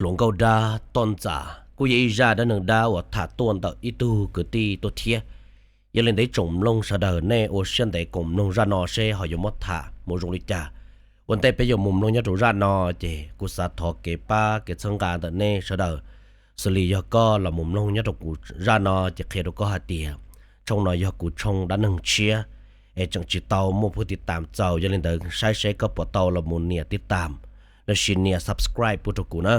Hluas nkauj dab toj ntxas kuj yog ib zaj dab neeg dab uas tham tuaj ntawm ib tug kwv tij tuaj thiab. Yog li ntawd tsoom mloog sawv daws nej ua siab ntev koom mloog zaj no seb ho yuav muab tham mus zoo li cas. Ua ntej peb yuav mus mloog nyob rau zaj no, ces kuv xav thov kev pab kev txhawb nqa ntawm nej sawv daws. Xws li yog koj los mus mloog nyob rau kuv zaj no ces qhia rau koj hais tias tshooj no yog kuv tshooj dab neeg tshiab, es tseem tsis tau muaj pub tiv tam txaus, yog li ntawd saib seb koj puas tau los mus nias tiv tam los sis nias subscribe pub rau kuv na.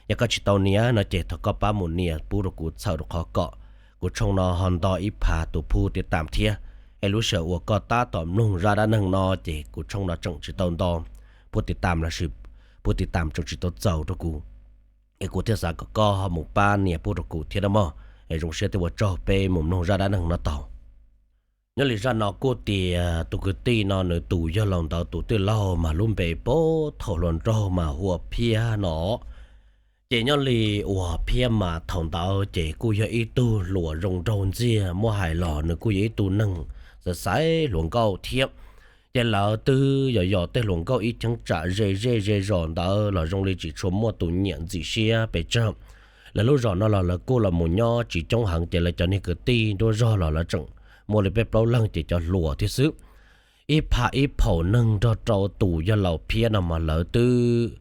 Yog koj tsis tau nias no ces thov koj pab mus nias pub rau kuv txhawm rau qhov kom kuv tshooj no ho nto ib phav tus pub tiv tam thiab. Es lub sij hawm uas koj tab tom mloog zaj dab neeg no ces kuv tshooj no tseem tsis tau nto pub tiv tam los sis pub tiv tam tseem tsis tau txaus rau kuv, es kuv thiaj xav kom koj ho mus pab nias pub rau kuv thiab na mog. Es zoo siab thiab ua tsaug, peb mus mloog zaj dab neeg no tau. Nyob li zaj no kuj tias tus kwv tij no nws tus yawg laus ntawd tus tij laug mas lub npe puag thaum hluas nraug mas hu ua Phiab no. Ces nyob li uas Phiab mas thaum ntawd ces kuj yog ib tug hluas zoo nraug ntxiag, muab hais los nws kuj yog ib tug neeg xaiv xaiv hluas nkauj thiab. Ces lawv twb yog yog tej hluas nkauj ib cheeb tsam ze zej ze zos ntawd los zoo li tsis tshua muaj tus nyiam ntxim siab pes tsawg. Lawv lub zos no los lawv kuj los mus nyob tsis coob heev, ces lawv cov niag kwv tij nruab zog los lawv tseem muaj li peb plaub leeg ces cov hluas thiab xwb. Ib phav ib phaum neeg nrog rau tus yawg laus Phiab no mas lawv twb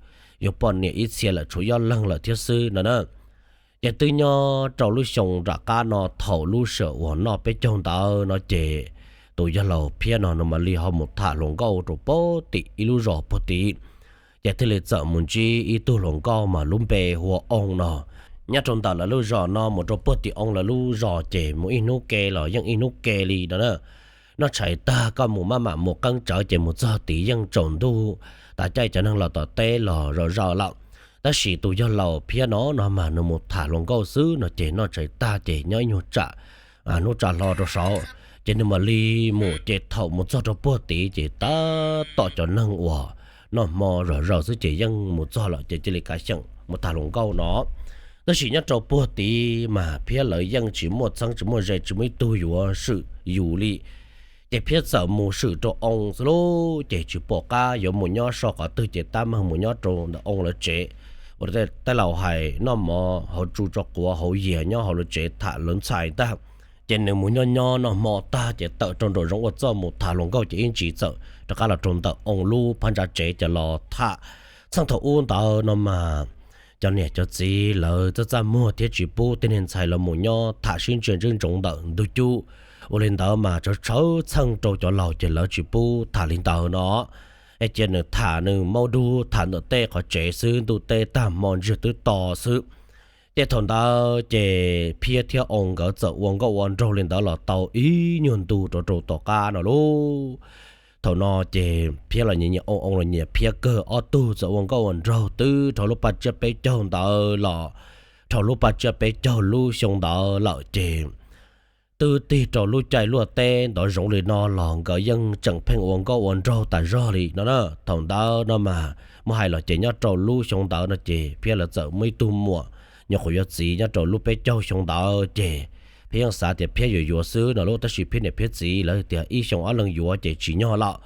yuav poj niam ib txhia lawm, tshuav ib ob leeg lawm thiab xwb no na. Ces twb nyob rau lub xyoo nram qab no thaum lub sij hawm uas noj peb caug ntawd no ces tus yawg laus Phiab no nws mam li ho mus tham hluas nkauj rau puag tim ib lub zos puag tim. Ces thiaj li txawm mus ntsib ib tug hluas nkauj mas lub npe hu ua Oo no. Nyob rau ntawm lawv lub zos no mus rau puag tim Oo lawv lub zos ces mus ib hnub ke los yeej ib hnub ke li no na. Noj tshais tag koj mus maj mam mus qeeb tsawv ces mus txog tid yeej tsaus ntuj, tas caij cov neeg los tom teb los zom zaws lawm. Tab sis tus yawg laus Phiab no no mas nws mus tham hluas nkauj xwb no ces noj tshais tag ces nyob ib nyuag tsam hnub tsa hlo rau saud, ces nws mam li mus. Ces thaum mus txog rau puag tid ces tab tom cov neeg uas noj hmo zom zaws xwb ces yeej mus txog lawm ces cia li kav xyeem mus tham hluas nkauj no. Tab sis nyob rau puag tid mas Phiab lawv yeej tsis muaj txheeb tsis muaj ze, tsis muaj ib tug yuav swm yus li. Ces Phiab txawm mus swm rau Oo xwb lauj, ces tsis pom qab yuav mus nyob so qhov twg ces tab meeg mus nyob rau ntawm Oo lawv tsev. Ua tej laus hais noj mov hauv tsu tso quav hauv yias nyob hauv lawv tsev tham lawv ntxhais ntag. Ces nws mus nyob nyob noj hmo tag ces tawm rau nraum zoov ua txuj mus tham hluas nkauj ces ib ntsis txawm rov qab los rau ntawm Oo lub phab ntsa tsev ces los tham. Txheej thaum ub ntawd no mas cov niam cov txiv lawv txaj txaj muag thiab tsis pub tej niag ntxhais los mus nyob tham sib ntsia ntsoov ntawm ntug cub. Ua li ntawd mas tshawv tshawv txheej rau cov laus ces lawv tsis pub tham li ntawd no. Es cia nws tham nws maub dub tham ntawm tej qhov tsev xwb, ntuj teb tag hmo ntsiag twb to xwb. Ces thaum ntawd ces Phiab thiab Oo nkawd txawm ua nkauj ua nraug li ntawd los tau ib nyuag ntu rau rau tom qab no lauj. Thaum no ces Phiab los nyiam nyiam Oo, Oo los nyiam Phiab kawg, ob tug txawm ua nkauj ua nraug twb dhau lub paj tsiab peb caug ntawd los, dhau lub paj tsiab peb caug lub xyoo ntawd lawm ces twb tig rau lub caij luaj teb ntov zoov li no los nkawd yeej tseem pheej ua nkauj ua nraug tas zog li no na. Thaum ntawd no mas muab hais los ces nyob rau lub xyoo ntawd no ces Phiab lawv txawm muaj ib tug muam nyuam qhuav yuav txiv nyob rau lub peb caug xyoo ntawd ces Phiab yeej xav tias Phiab yuav yuav xwb no lauj, tab sis Phiab niam Phiab txiv lawv tias ib xyoo ob leeg yuav ces tsis nyog lawm.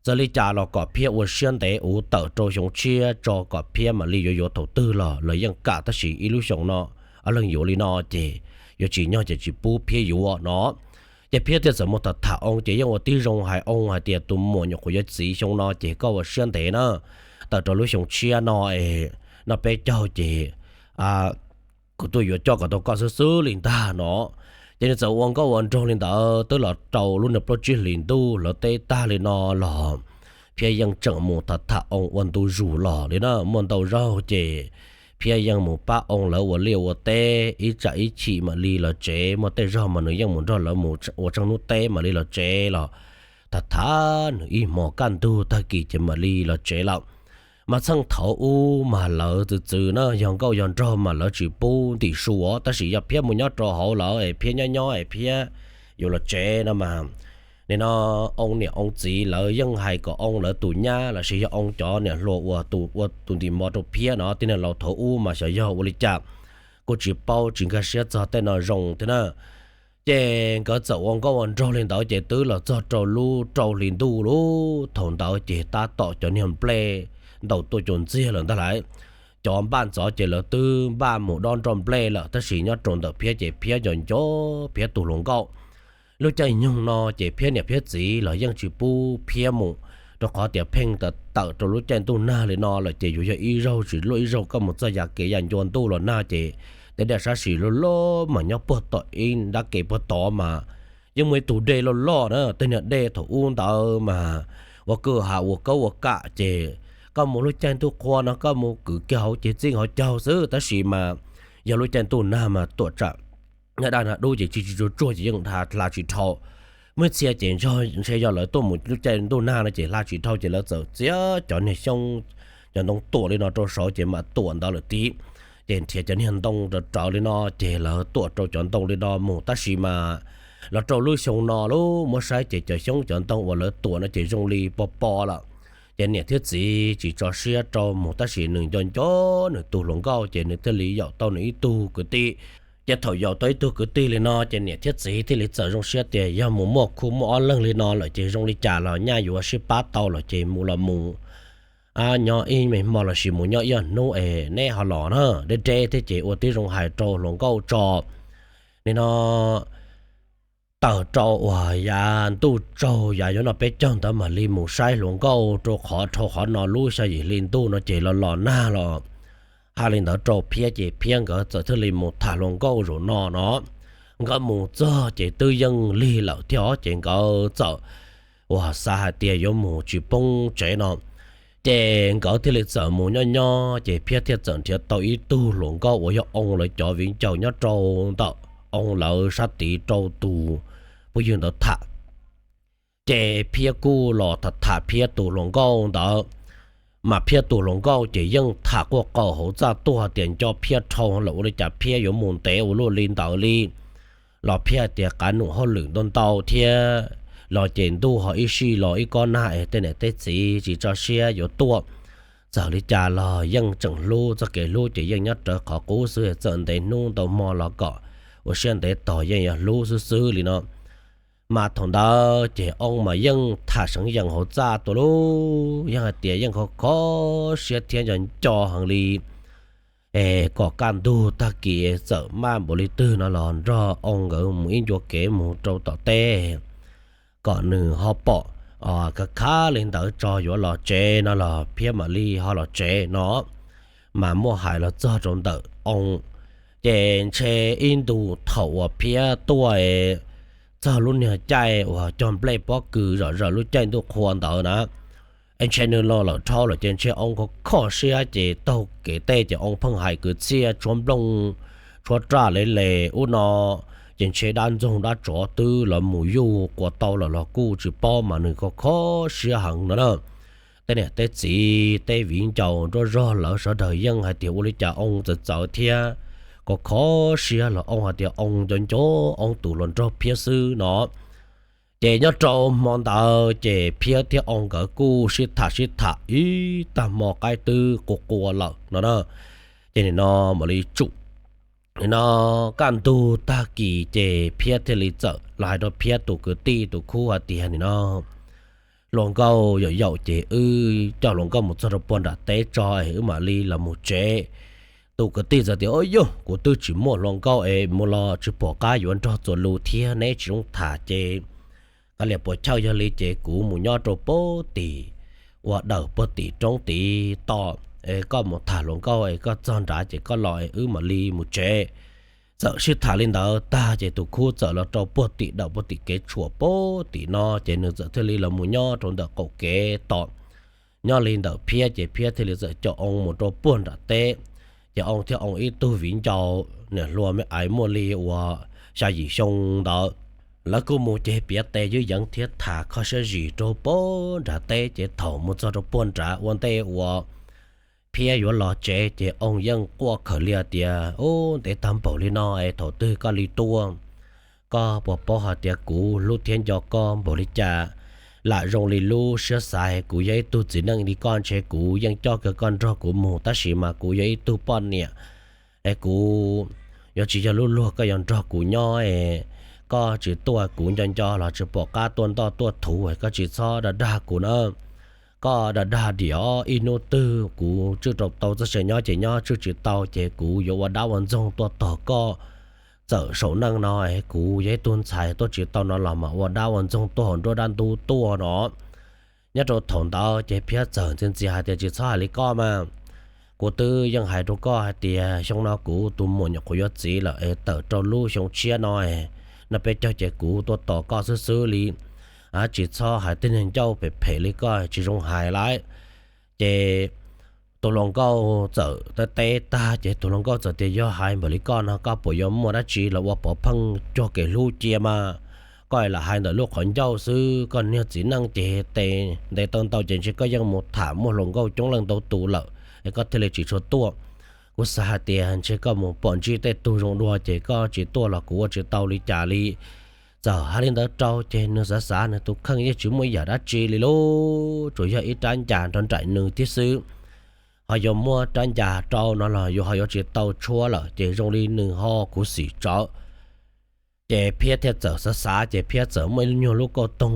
Txawm li cas los kom Phiab ua siab ntev ua tawm rau xyoo tshiab tso kom Phiab mam li yuav yuav thaum twg los lawv yeej kam, tab sis ib lub xyoo no ob leeg yuav li no ces yuav tsis nyog ces tsis pub Phiab yuav no. Ces Phiab thiaj txawm mus tham tham Oo ces yeej ua tib zoo hais Oo hais tias tus muam nyuam qhuav yuav txiv xyoo no ces koj ua siab ntev na, tawm rau lub xyoo tshiab no es noj peb caug ces kuv tuaj yuav coj kom tau koj xwb xwb li ntag no. Ces nws txawm ua nkauj ua nraug li ntawd twb los rau lub niag plaub tsib hlis ntuj hlawv teb tag li no los Phiab yeej tseem mus tham tham Oo ua ntu zus los li na. Muaj ntau zaug ces Phiab yeej mus pab Oo lawv ua liaj ua teb, ib tsam ib chim mam li los tsev, muaj tej zaug mas nws yeej mus nrog lawv mus ua tsheej hnub teb mam li los tsev los tham tham nws ib hmos kaj ntug tag kis ces mam li los tsev lawm. Mas txheej thaum ub mas lawv txwv txwv na yog nkauj yog nraug mas lawv tsis pub ntim su, tab sis yog Phiab mus nyob rau hauv lawv es Phiab nyob nyob es Phiab yuav los tsev no mas nim no Oo niam Oo txiv lawv yeej hais kom Oo lawv tus nyab los sis yog Oo cov niam hluas uas tus ua tus ntim mov rau Phiab no tib neeg laus thaum ub mas xyov yog ua li cas kuj tsis paub tsis nkag siab txog tej no zoo thiab na. Ces nkawd txawm ua nkauj ua nraug li ntawd ces twb los txog rau lub rau hli ntuj lauj, thaum ntawd ces tab tom cov niag nplej ntaus tuaj cuag ntxiag lawm ntag lauj. cov npaj ntxov ces lawv twb npaj mus dob nroj nplej lawm, tab sis nyob rau ntawm Phiab ces Phiab nco nco Phiab tus hluas nkauj. Lub caij nyoog no ces Phiab niam Phiab txiv los yeej tsis pub Phiab mus, rau qhov tias pheej tawm rau lub caij ntuj nag li no lawm ces yuav yog ib zaug tsis luaj ib zaug koj mus txog yav kev yam ncua ntuj los nag ces tej dej sab sim loj loj mas nyob puag tom ib nrab kev puag tod mas yeej muaj ib tug dej loj loj na, tej niag dej thaum ub ntawd mas ua kwj ha ua kaub ua kam ces koj mus lub caij ntuj qhua no koj mus kwv kiag hauv ces txij hauv caug xwb, tab sis mas yog lub caij ntuj nag mas tuam tsam nag daj nag dub ces tsis tsis tsuag tsuag ces yeej hla tsis dhau. Muaj txhia ces ntshe yog lawv tuaj mus lub caij ntuj nag no ces hla tsis dhau ces lawv txawm txiav cov niag xyoob, cov ntoo tuam li no rau saud ces mam tuam ntawd lawm tib. Ces nrhiav cov niag ntoo rawv rawv li no ces lawv tuam rau cov ntoo li no mus, tab sis mas los rau lub xyoo no lub muab saib ces cov xyoob cov ntoo uas lawv tuam no ces zoo li pos pos lawm. Ces niam thiab txiv tsis tso siab rau mus, tab sis nws nco nco nws tus hluas nkauj ces nws thiaj li yaum tau nws ib tug kwv tij. Ces thaum yaum tau ib tug kwv tij li no ces niam thiab txiv thiaj li txawm zoo siab tias yog mus muaj khub muaj ob leeg li no lawm ces zoo li cas los nyaj yuav sib pab tau lawm ces mus los mus, nyob ib me hmo lossis mus nyob ib hnub es neb ho los na, deb deb thiab ces ua tib zoo hais rau hluas nkauj tso. Nim no tawm rau uas yav ntuj tsaug yav yuav noj peb caug ntawd mam li mus saib hluas nkauj, rau qhov dhau qhov no lub xya yim hli ntuj no ces los los nag los. Hais li ntawd rau Phiab ces Phiab nkawd txawm thiaj li mus tham hluas nkauj zaum no no. Nkawd mus txog ces twb yeej lig lawm thiab os, ces nkawd txawm uas xav hais tias yuav mus tsis poob tsev no. Ces nkawd thiaj li txawm mus nyob nyob ces Phiab thiaj txawm nrhiav tau ib tug hluas nkauj uas yog Oo lawv cov viv ncaus nyob rau ntawm Oo lawv sab tid rau tus phooj ywg ntawd tham. Ces Phiab kuj los tham tham Phiab tus hluas nkauj ntawd, mas Phiab tus hluas nkauj ces yeej tham quaj qaug hauv txaj tuaj tias nco Phiab dhau lawm, ua li cas Phiab yuav mus ntev ua luaj li ntawd li. Los Phiab hais tias qav num hauj lwm ntau ntau thiab, los ces ntuj ho ib sij los ib kob nag es tej niam tej txiv tsis tso siab yuav tuaj. Txawm li cas los yeej tseem hlub, txoj kev hlub ces yeej nyob rawv qhov qub xwb, txawm ntev hnub ntau hmo los kom ua siab ntev tog yeej yuav hlub xwb xwb li no. Mas thaum ntawd ces Oo mas yeej tham seev yees hauv txaj tuaj lauj, yeej hais tias yeej kho kho siab thiab nco nco heev li. Es kom kaj ntug tag kis txawm maj npaum li twg no los nrog Oo nkawd mus ib ncua kev mus rau tom teb, kom nws ho pom khav khav li ntawd tso yuav los tsev no los Phiab mam li ho los tsev no. Mas muaj hais los txog rau ntawm Oo, ces ntshe ib ntus thaum uas Phiab tuaj txog lub niag caij uas cog nplej pob kws zom zaws lub caij ntuj qhua ntawd na, es ntshe nws los lawm dhau lawm ces ntshe Oo kho kho siab ces taug kev tej ces Oo pheej hais kwv txhiaj tshuab nplooj tshuab raj le le ub no, ces ntshe dab ntxoog dab tsov twb los mus yuj quas tau lawm los kuj tsis paub, mas nws kho kho siab heev no na. Tej niam tej txiv tej viv ncaus nruab zog lawv sawv daws yeej hais tias ua li cas Oo txawv txawv thiab, kho kho siab los Oo hais tias Oo nco nco Oo tus hluas nraug Phiab xwb no. Ces nyob rau hmo ntawd ces Phiab thiab Oo nkawd kuj sib tham sib tham ib tag hmo qaib twb qua qua lawm no na. Ces nim no mam li tsum, nim no kaj ntug tag kis ces Phiab thiaj li txawm los hais rau Phiab tus kwv tij tus khub hais tias nim no hluas nkauj yaum yaum ces wb coj hluas nkauj mus txog rau puag nram teb tso es wb mam li los mus tsev. Tus kwv tij txawm tias, Au yog, kuv twb tsis muaj hluas nkauj es mus los tsis pom qab yuav nrog txuas lus thiab, neb tsis zoo tham ces kav liam puas chawj, yog li ces kuv mus nyob rau puag tim, ua dawm puag tim roob tid tos, es koj mus tham hluas nkauj es koj txog nrad ces koj los es wb mam li mus tsev. Txawm sib tham li ntawd tag ces tus khub txawm los rau puag tim dawm puag tim kev tshuam puag tim no ces nws txawm thiaj li los mus nyob rau ntawm qaum kev tos. Nyob li ntawm Phiab ces Phiab thiaj li txawm caum Oo mus rau puag nram teb. Ces Oo thiab Oo ib tug viv ncaus niam hluas me ais muaj li uas xya yim xyoo ntawd, lawv kuj mus ces piav tes ywb yeev thiab tham kho siab zis rau puag nrad teb. Ces thaum mus txog rau puag nrad ua ntej uas Phiab yuav los tsev ces Oo yeej quaj khawm li tias, Ub, ntev tag npaum li no es thaum twg koj li tuaj? Koj puas paub hais tias kuv hlub thiab nco koj npaum li cas? Lam zoo li lub siab xav es kuv yog ib tug txiv neej li koj ntshe kuv yeej coj kiag koj nrog kuv mus, tab sis mas kuv yog ib tug poj niam es kuv yuav tsis yog lub luag koj yuav nrog kuv nyob es koj tsis tuaj kuv nco nco los tsis pom qab tuaj ntoj tuaj thuv es koj tsis txhob dag dag kuv na. koj dag dag diam, ib hnub twg kuv tswj rau tau txoj sia nyob ces nyob, tswj tsis tau ces kuv yuav ua dab ua ntxoog tuaj tos koj. Txawm saum neej no kuv yog ib tug ntxhais tuaj tsis tau no los mas ua dab ua ntxoog tuaj hauv nruab dab ntub tuaj no. Nyob rau thaum ntawd ces Phiab txawm ntxias ntxias hais tias, Tsis txhob hais li koj mas. Kuv twb yeej hais rau koj hais tias xyoo no kuv tus muam nyuam qhuav yuav txiv lawm es tawm rau lub xyoo tshiab no, no peb caug ces kuv tuaj tos koj xwb xwb li. Tsis txhob hais tej niag ncauj phem phem li koj, tsis zoo hais lawm. Ces tus hluas nkauj txawm teb teb tag ces tus hluas nkauj txawm tias, Yog hais npaum li koj no koj puas yuav muaj dab tsi los ua pov pheej cuag kev hlub cia mas? Koj lam hais ntawm lub qhov ncauj xwb, koj niag txiv neej ces tes ntev tau ntau ces ntshe koj yeej mus tham muaj hluas nkauj coob leej ntau tus lawm es koj thiaj li tsis tshua tuaj. Kuv xav hais tias ntshe koj mus pom ntsib tej tug zoo dua ces koj tsis tuaj los kuv ua tsis tau li cas li. Txawm hais li ntawd rau ces nws xav xav nws tus kheej yeej tsis muaj ib yam dab tsi li lauj, tsuas yog ib rab ncas nrog nraim nws thiab xwb. Ho yuav muab rab ncas rau no los yuav ho yuav tsis tau tshuab lawm ces zoo li nws ho khuv xim tsawv. Ces Phiab thiaj txawm xav xav ces Phiab txawm muaj ib nyuag lub kauj toog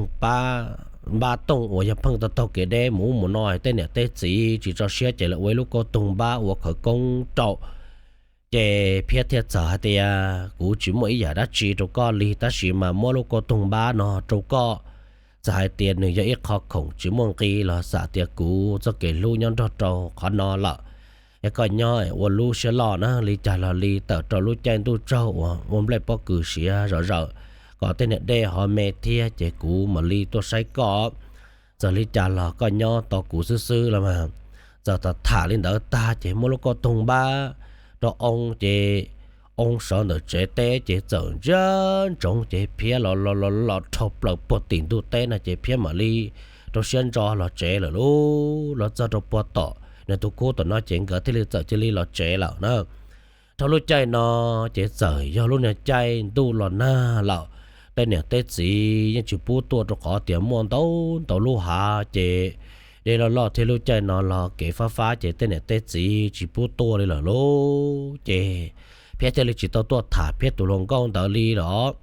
npab tooj uas yog pheej tau taug kev deb mus ub mus no, tej niam tej txiv tsis tso siab ces lawv ua ib lub kauj toog npab ua khawv koob rau. Ces Phiab thiaj txawm hais tias, Kuv tsis muaj ib yam dab tsi rau koj li tab sis mas muab lub kauj toog npab no rau koj. Txawm hais tias nws yog ib qho khoom tsis muaj nqi los xam tias kuv txoj kev hlub nyob nrog rau qhov no lawm. Es koj nyob ua lub siab loj na, li cas los li tawm rau lub caij ntuj tsaug uas ua nplej pob kws siav zom zaws, kom tej niag dej ho me thiab ces kuv mam li tuaj saib koj. Txawm li cas los koj nyob tos kuv xwb xwb los mas. Txawm tham tham li ntawd tag ces muab lub kauj toog npab rau Oo ces Oo sawv ntawm tsev teb ces txawm ntsia ntsoov ces Phiab los los los los dhau plaws puag tim ntug teb no ces Phiab mam li rau siab ntso los tsev lawm lauj. Los txog rau puag tom nws tus khub tom no ces nkawd thiaj li txawm cia li los tsev lawm na. Dhau lub caij no ces txawm yog lub niag caij ntuj los nag lawm, tej niam tej txiv yeej tsis pub tuaj rau qhov tias muaj ntau ntau lub hav ces dej loj loj thiab lub caij no los kev fab fab ces tej niam tej txiv tsis pub tuaj li lawm lauj. Ces Phiab thiaj li tsis tau tuaj tham Phiab tus hluas nkauj ntawd li los.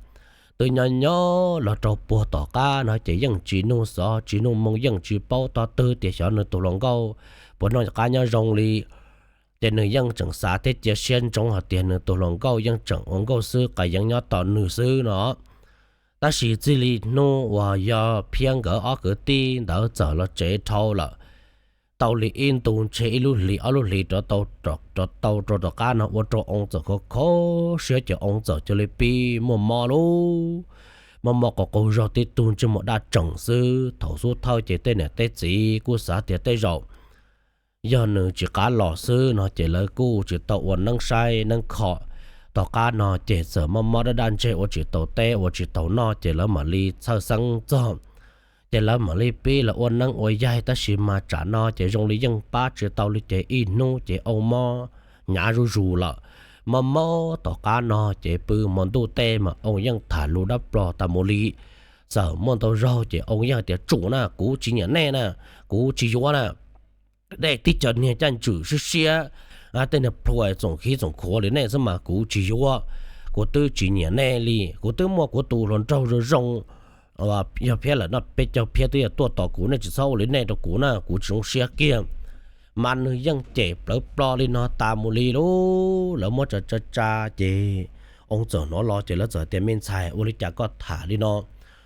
Twb nyob nyob los rau puag tom qab no ces yeej tsis nug xov tsis nug moo, yeej tsis paub tog twg tias xyov nws tus hluas nkauj puas noj qab nyob zoo li. Ces nws yeej tseem xav thiab cia siab ntsoov hais tias nws tus hluas nkauj yeej tseem ua nkauj xwb, qas yeev nyob tos nws xwb no. Tab sis txij li hnub uas yog Phiab nkawd ob kwv tij ntawd txawm los tsev dhau lawm, tau li ib ntu ntshe ib lub hlis ob lub hlis rov tau rau tom qab no ua rau Oo txawm khov kho siab ces Oo txawm cia li pib muaj mob lauj. Mob mob qaug qaug zog tib tug ntsej muag daj tseem xwb. Thaum xub thawj ces tej niam tej txiv kuj xav tias tej zaum yog nws tsis qab los xwb no ces lawv kuj tsis tau ua neeb saib neeb kho. Tom qab no ces txawm mob mob daj daj ntseg ua tsis tau teb ua tsis tau noj ces lawv mam li txhawj xeeb txog. Ces lawv mam li pib los ua neeb ua yaig tab sis mas tsam no ces zoo li yeej pab tsis tau li ces ib hnub ces Oo mob hnyav zuj zus lawm. Mob mob tom qab no ces pw hmo ntuj tej mas Oo yeej tham lus dab plos tas mus li. Txawm muaj ntau zaug ces Oo yeej hais tias, Tsum na, kuv tsis nyiam nej na, kuv tsis yuav na. Nej tib co niag caj ntswm siab siab, tej niag plhuav txoom khiv txoom khuav li nej xwb mas kuv tsis yuav. Kuv twb tsis nyiam nej li, kuv twb muaj kuv tus hluas nraug zoo zoo, yog Phiab lawm no peb caug Phiab twb yuav tuaj tos kuv, nej tsis txhob ua li nej rau kuv na, kuv tsis zoo siab kiag. Mas nws yeej cem plawv plo li no tas mus li lauj. Lawv muab tsa tsa tsa ces Oo txawm hnov los ces lawv txawm tias, Me ntxhais, ua li cas koj tham li no?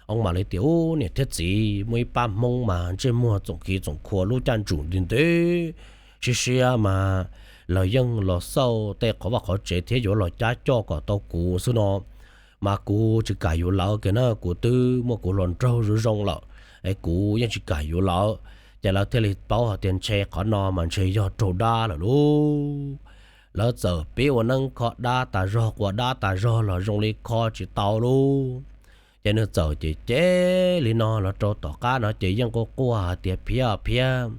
Oo mam li tias, Ub, niam thiab txiv, muaj ib pab Hmoob mas ntsej muag txoom khiv txoom khuav lub caj ntsum nti ntev siab siab mas lawv yeej los xauj tej qhov vaj qhov tsev thiab yuav los cab coj kom tau kuv xwb no. Mas kuv tsis kam yuav lawv kiag na, kuv twb muaj kuv hluas nraug zoo zoo lawm, es kuv yeej tsis kam yuav lawv. Ces lawv thiaj li paub hais tias ntshe qhov no mas ntshe yog raug dab lawm lauj. Lawv txawm pib ua neeb kho dab tas zog, quas dab tas zog los zoo li kho tsis tau lauj. Ces nws txawm cem cem li no los rau tom qab no ces yeej quaj quaj hais tias, Phiab, Phiab,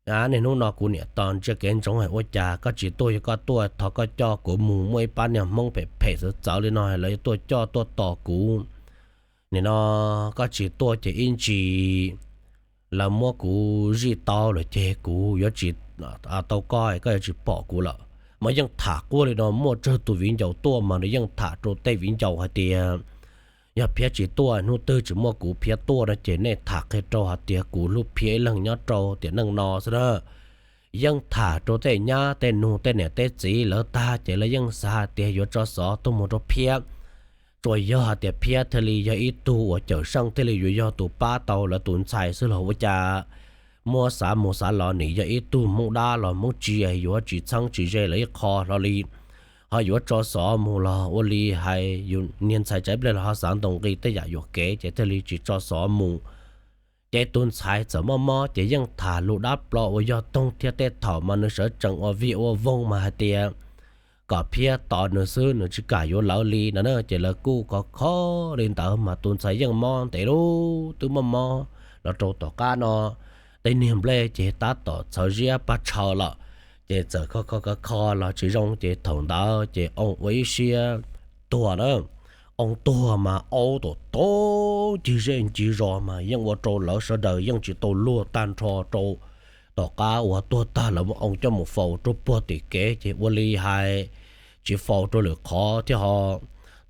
niaj hnub no kuv niam tos ntsia kev ntsoov hais ua cas koj tsis tuaj, yog koj tuaj thov koj coj kuv mus, muaj ib pab niag Hmoob phem phem txawv txawv li no lawv tuaj coj tuaj tos kuv. Nim no koj tsis tuaj ces ib ntsis lawv muab kuv zij tau lawm ces kuv yuav tsis tau koj, koj yuav tsis pom kuv lawm. Mas yeej tham quaj li no, muaj tsawg tus viv ncaus tuaj mas nws yeej tham rau tej viv ncaus hais tias Yog Phiab tsis tuaj, hnub twg tsis muaj kuv Phiab tuaj no ces nej tham qhia rau hais tias kuv hlub Phiab ib leeg nyob rau tiam neej no xwb na. Yeej tham rau tej nyab tej nug tej niam tej txiv lawv tag ces lawv yeej xav hais tias yuav tso xov tuaj mus rau Phiab. Tsuas yog hais tias Phiab thiaj li yog ib tug uas cawm seej thiaj li yuav yog tus pab tau lawv tus ntxhais xwb los ua cas muab xav mus xav los nim yog ib tug Hmoob dab los Hmoob tsis yuav tsis txheeb tsis ze lawv ib qho hlo li. Ho yuav tso xov mus los ua li hais yus niag ntxhais tsam ib pliag los ho xav ntaus nqi tej yam yuam kev ces thiaj li tsis tso xov mus. Ces tus ntxhais txawm mob mob ces yeej tham lus dab plo uas yog toog thiab tej thaum mas nws sawv tsees ua vij ua voog mas hais tias kom Phiab tos nws xwb, nws tsis kam yuav lawv li no na. Ces lawv kuj kho kho li ntawd mas tus ntxhais yeej mob ntev lub twb mob mob los rau tom qab no tej niag nplej ces tab tom txhawv ziab paj tshaw lawm. Ces txawm kho kho kho kho los tsis zoo ces thaum ntawd ces Oo ua ib siab tuag na. Oo tuag mas aub tom tau ncig zej ncig zos mas yeej ua rau lawv sawv daws yeej tsis tau luag tag nrho rau. Tom qab uas tuag tag lawv muab Oo coj mus faus rau puag tim kev ces ua li hais tsis faus rau lwm qhov thiab ho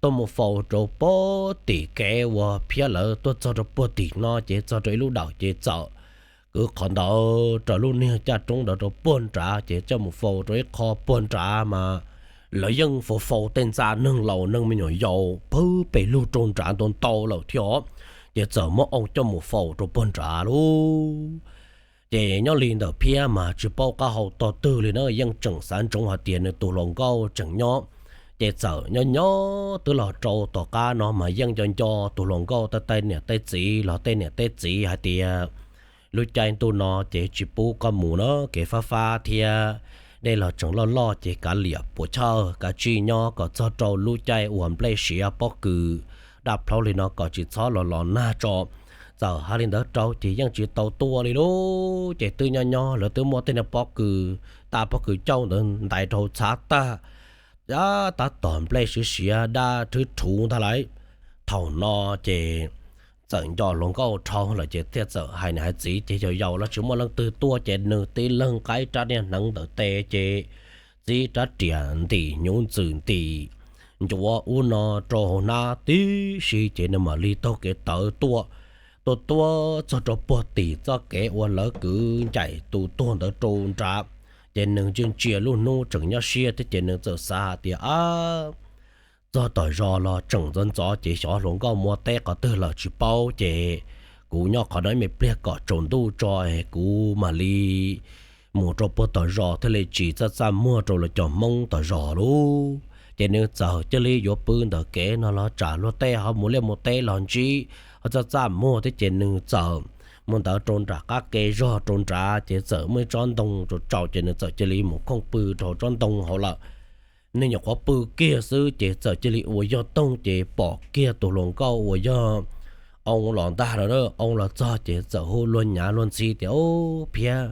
tuaj mus faus rau puag tim kev uas Phiab lawv tuaj txog rau puag tim no ces txog rau ib lub dawm ces txawm kwv qhov ntawd raws lub niag caj roob ntawd rau puag nrad ces coj mus faus rau ib qho puag nrad mas lawv yeej faus faus tej ntxa neeg laus neeg me nyuam yaus pawg pes lug rau nrad ntau ntau lawm thiab. Ces txawm muab Oo coj mus faus rau puag nrad lauj. Ces nyob li ntawm Phiab mas tsis paub qab hau tog twg li na, yeej tseem xav ntsoov hais tias nws tus hluas nkauj tseem nyob. Ces txawm nyob nyob twb los rau tom qab no mas yeej nco nco tus hluas nkauj tej niam tej txiv los tej niam tej txiv hais tias lub caij ntuj no ces tsis pub koj mus na, kev fab fab thiab dej los tseem loj loj ces kav liam puas chawj kav tsij nyob kom txog rau lub caij uas nplej siav pob kws daj plhaub li no kom tsis txhob los los nag tso. Txawm hais li ntawd rau ces yeej tsis tau tuaj li lauj. Ces twb nyob nyob lawv twb muab tej niag pob kws, taj pob kws cauj ntawd ntais rau txhav tag, tab tom nplej siav siav daj rhwb rhuv ntag lauj. Thaum no ces txawm nco hluas nkauj dhau lawm ces thiaj txawm hais niam hais txiv ces yau yau los tsis muaj leej twg tuaj ces nws tib leeg qaib rab niag hneev ntawm tes ces txib rab riam ntim hnyuv ntxwm ntim ncuav ub no rau hauv hnab tib si ces nws mam li taug kev tawv tuaj. Tuaj tuaj txog rau puag tim txoj kev uas lawv kwv ncaim tus tuag ntawd rau nrad, ces nws ntsia ntsia lub hnub tseem nyob siab thiab ces nws txawm xav hais tias, Ab, txog tom zos los tseem ntxov ntxov ces xyov hluas nkauj mus teb qhov twg lawm tsis paub ces kuv nyob qhov no ib me pliag kom tsaus ntuj tso es kuv mam li mus rau puag tom zos thiaj li tsis txaj txaj muag rau lawv cov Hmoob tom zos lauj. Ces nws txawm cia li yuav pw ntawm kev no los tsam luag tej ho mus liaj mus teb los ntsib ho txaj txaj muag thiab ces nws txawm mus ntawd rau nram qab ke zog rau nrad ces txawm muaj ib tsob ntoo rau tsaus ces nws txawm cia li mus khooj pw rau tsob ntoo hauv lawm. Nws nyuam qhuav pw kiag xwb ces txawm cia li ua yog toog ces pom kiag tus hluas nkauj uas yog Oo los ntag lawm. Oo los txog ces txawm hu luag nyav luag ntxhi tias, Ub, Phiab,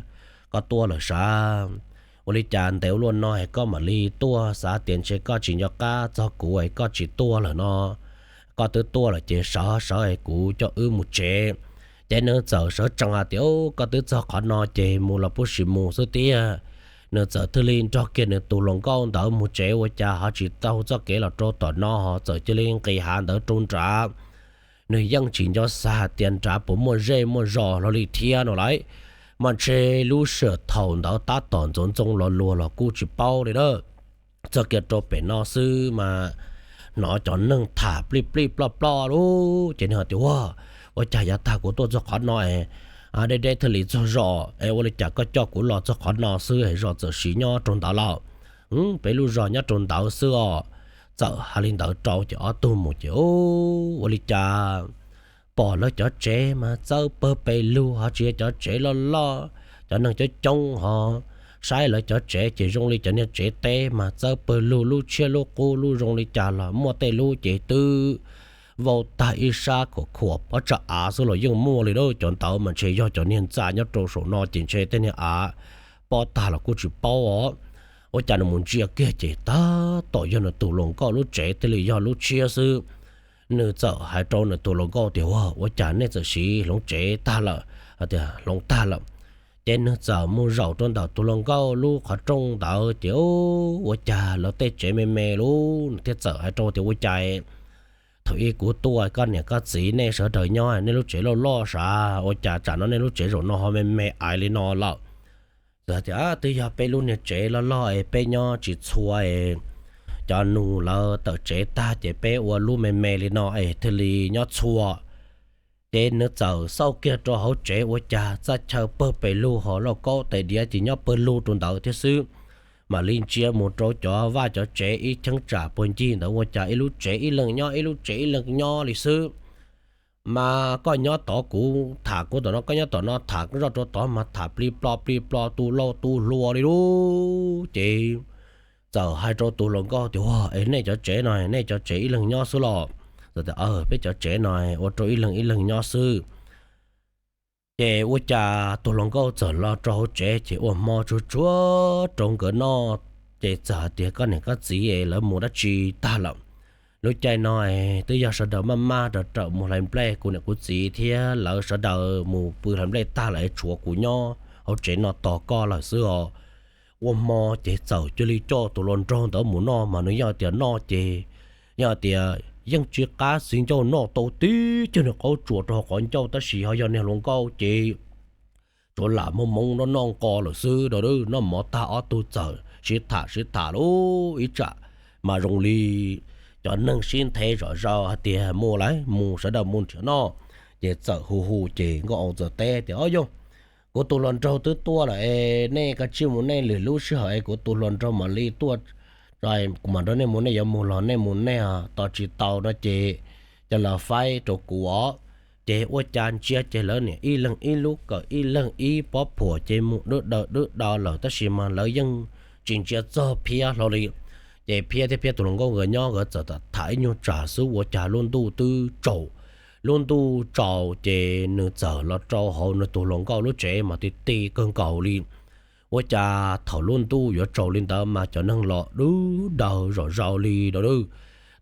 koj tuaj lawm sav? Ua li cas ntev ua luaj no es koj mam li tuaj? Xav tias ntshe koj tsis nco qab txog kuv es koj tsis tuaj lawm no. Koj twb tuaj lawm ces sawv sawv es kuv coj wb mus tsev. Ces nws txawm sawv tsees hais tias, Koj twb txog qhov no ces mus los pub sim mus xwb tiag. Nws txawm thiaj li nrog kiag nws tus hluas nkauj ntawd mus tsev ua cas ho tsis taug txoj kev los rau tom no ho txawm cia li nqis hav ntawd rau nrad. Nws yeej tsis nco xav hais tias nrad puas muaj zej muaj zos hlo li thiab no lauj. Mas ntshe lub sij hawm thaum ntawd tab tom ntxoov ntxoo los luag los kuj tsis paub li na. Txog kiag rau pem no xwb mas hnov cov neeg tham plij plij ploj ploj lauj. Ces nws hais tias, Ua, ua cas yav tag kuv tuaj txog qhov no es deb deb thiaj li txog zos es ua li cas koj coj kuv los txog qhov no xwb es zos txawm siv nyob rau ntawd lawm? Peb lub zos nyob rau ntawd xwb os. Txawm hais li ntawd rau ces ob tug mus ces ua li cas pom lawv cov tsev mas txawb pawg pes lug ho tsis yog cov tsev loj loj, cov neeg coob coob ho saib lawv cov tsev ces zoo li cov niag tsev teb mas txawb pawg lug lub tshiab lub qub lub zoo li cas los muaj tej lub ces twb vau tag ib sab khuam khuam pob tsag av xwb los yeej muaj li lauj. Cov ntawd mas ntshe yog cov niag ntxa nyob rau saum no ces ntshe tej niag av pob tag los kuj tsis paub os. Ua cas nws mus ntsia kiag ces tab tom yog nws tus hluas nkauj lub tsev thiaj li yog lub tshiab xwb. Nws txawm hais rau nws tus hluas nkauj tias, Ua, ua cas nej txawm siv hloov tsev tag lawm? Hais tias, Hloov tag lawm. Ces nws txawm mus zaum rau ntawm tus hluas nkauj lub qhov rooj ntawd ces ua cas lawv tej tsev me me lauj. Nws thiaj txawm hais rau tias, Ua cas thaum ub kuv tuaj koj niam koj txiv nej sawv daws nyob nej lub tsev loj loj sav, ua cas tsam no nej lub tsev zaum no ho me me aiv li no lawm? Txawm tias twb yog peb lub niag tsev loj loj es peb nyob tsis txhua es cov nus lawv tawm tsev tag ces peb ua lub me me li no es thiaj li nyob txhua. Ces nws txawm xauj kiag rau hauv tsev ua cas txaj chaw pawg pes lug ho lauj kaub tais diav ces nyob pawg lug rau ntawd thiab xwb. Mam li ntsia mus rau cov vaj cov tsev ib cheeb tsam puag ncig ntawd ua cas ib lub tsev ib leeg nyob ib lub tsev ib leeg nyob li xwb. Mas koj nyob tod kuv tham kuv tom no, koj nyob tom no tham zoj rau tod mas tham plig plo plig plo tu lauj tu hluas li lauj. Ces txawm hais rau tus hluas nkauj tias, Ua es nej cov tsev no nej cov tsev ib leeg nyob xwb los? Txawm tias, Peb cov tsev no ua rau ib leeg ib leeg nyob xwb. Ces ua cas tus hluas nkauj txawm los rau hauv tsev ces ua hmo tsuag tsuag rau nkawd noj. Ces txawm hais tias, Koj niam koj txiv lawv mus dab tsi tag lawm? Lub caij no twb yog sawv daws maj maj raws rawm mus hlais nplej, kuv niam kuv txiv thiab lawv sawv daws mus pw hlais nplej tag lawm es tshuav kuv nyob hauv tsev no tos koj lawm xwb os. Ua hmo ces txawm cia li coj tus hluas nraug ntawd mus noj mas nws yeej tias noj ces yog tias yeej tsis qab txiv ncauj noj tau tib cag nws qaub tsuas rau hauv qhov ncauj tab sis ho yog niag hluas nkauj ces tsuas lam muab hmoov noj noj nqo lawm xwb. Noj mov tag ob tug txawm sib tham sib tham lub ib tsam mas zoo li cov neeg sib nthe zom zaws hais tias mus lawm mus sawv daws mus nrhiav noj. Ces txawm hu hu ces nkauj txawm teb tias, Ob yog, kuv tus hluas nraug twb tuaj lawm es nej kav tsij mus nej lwm lub sij hawm es kuv tus hluas nraug mam li tuaj, kuv mam nrog nej mus, nej yuav mus los nej mus nej, tos tsis tau no ces coj los faib rau kuv os. Ces ua cas ntsia ces lawv niam ib leeg ib lub kawm ib leeg ib pob phuam ces mus dwb daw dwb daw lawm tab sis mas lawv yeej tsis ntsia txog Phiab hlo li. Ces Phiab thiab Phiab tus hluas nkauj nkawd nyob nkawd txawm tham ib nyuag tsam xwb ua cas lub ntuj twb tsaus. Lub ntuj tsaus ces nws txawm los rau hauv nws tus hluas nkauj lub tsev mas ti ti kawg nkaus li. Ua cas thaum lub ntuj yuav tsaus li ntawd mas cov neeg los dwb daws zom zaws li a.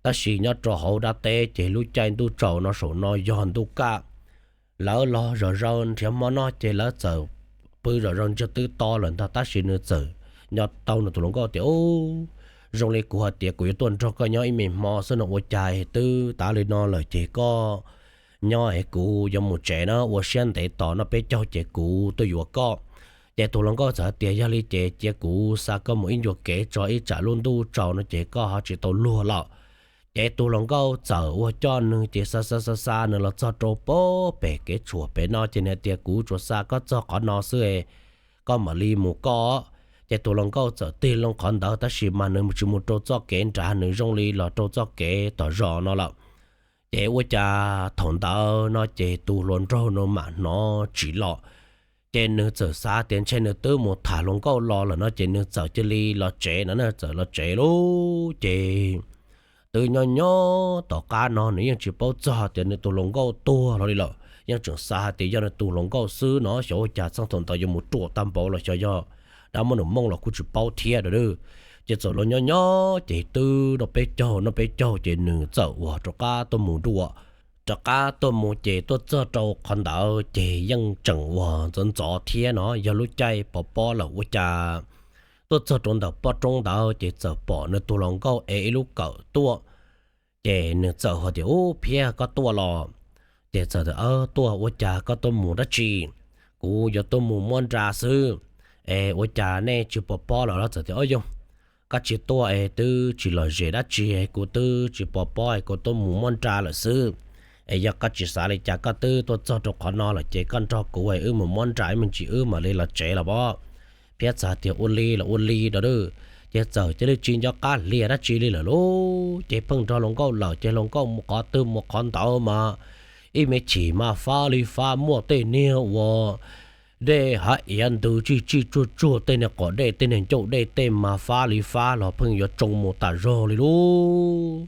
Tab sis nyob rau hauv dab teb ces lub caij ntuj tsaus no saum no yog ntuj kaj. Lawv los zom zaws nrhiav hmo noj ces lawv txawm pw zom zaws ntsia twb to lawm ntag tab sis nws txawm nco tau nws tus hluas nkauj tias, Zoo li kuv hais tias kuv yuav tuaj nrog koj nyob ib me hmo xwb no ua cas twb tav li no lawm ces koj nyob es kuv yuav mus tsev na, ua siab ntev tos noj peb caug ces kuv tuaj yuav koj. Ces tus hluas nkauj txawm hais tias, Yog li ces cia kuv xa koj mus ib ncua kev tso ib tsam lub ntuj tsaus no ces koj ho tsis tau luag lawm. Ces tus hluas nkauj txawm ua coj nws ces xa xa xa xa nws los txog rau pem kev tshuam pem no ces nws hais tias, Kuv tsuas xa koj txog qhov no xwb, koj mam li mus koj. Ces tus hluas nkauj txawm tig loo qhov ntawd tab sis mas nws tsis mus rau txoj kev nrad, nws zoo li los rau txoj kev tom zos no lawm. Ces ua cas thaum ntawd no ces tus hluas nraug no mam hnov tsis los. Ces nws txawm xav tias ntshe nws twb mus tham hluas nkauj los lawm no ces nws txawm cia li los tsev no, nws txawm los tsev lawm ces twb nyob nyob tom qab no nws yeej tsis paub txog tias nws tus hluas nkauj tuag los li lawm, yeej tseem xav hais tias yog nws tus hluas nkauj xwb no xyov ua cas txheej thaum ntawd yuav mus ruam tag npaum los xyov yog dab muab nws mooj los kuj tsis paub thiab a. Ces txawm los nyob nyob ces twb noj peb caug noj peb caug ces nws txawm uas rov qab tuaj mus dua. Rov qab tuaj mus ces tuaj txog rau qhov ntawd ces yeej tseem uas ntxov ntxov thiab no yog lub caij pov pob lawm ua cas tuaj txog rau ntawm pob roob ntawd ces txawm pom nws tus hluas nkauj ev ib lub kawm tuaj. Ces nws txawm hais tias, Ub, Phiab, koj tuaj los? Ces txawm tias, Tuaj, ua cas koj tuaj mus dab tsi? Kuv yuav tuaj mus muab nra xwb. Es ua cas nej tsis pov pob los? Txawm tias, Ob yog, koj tsis tuaj es twb tsis lom zem dab tsi, kuv twb tsis pov pob es kuv tuaj mus muab nra lawm xwb. Es yog koj tsis xav li cas koj twb tuaj txog rau qhov no lawm ces koj nrog kuv es wb mus muab nra ib me ntsis wb mam li los tsev los pob. Phiab txawm tias, Ua li los ua li a. Ces txawm cia li tsis nco qab hlias dab tsi li lawm lauj. Ces pheej nrog hluas nkauj lawm ces hluas nkauj mus qhov twg mus qhov ntawd mas ib me chim mas fab li fab, muaj tej niag uas dej hav iav ntws tsij tsij tsuag tsuag, tej niag qos dej tej niag ncauj dej tej mas fab li fab los pheej yuav tsoo mus tas zog li lauj.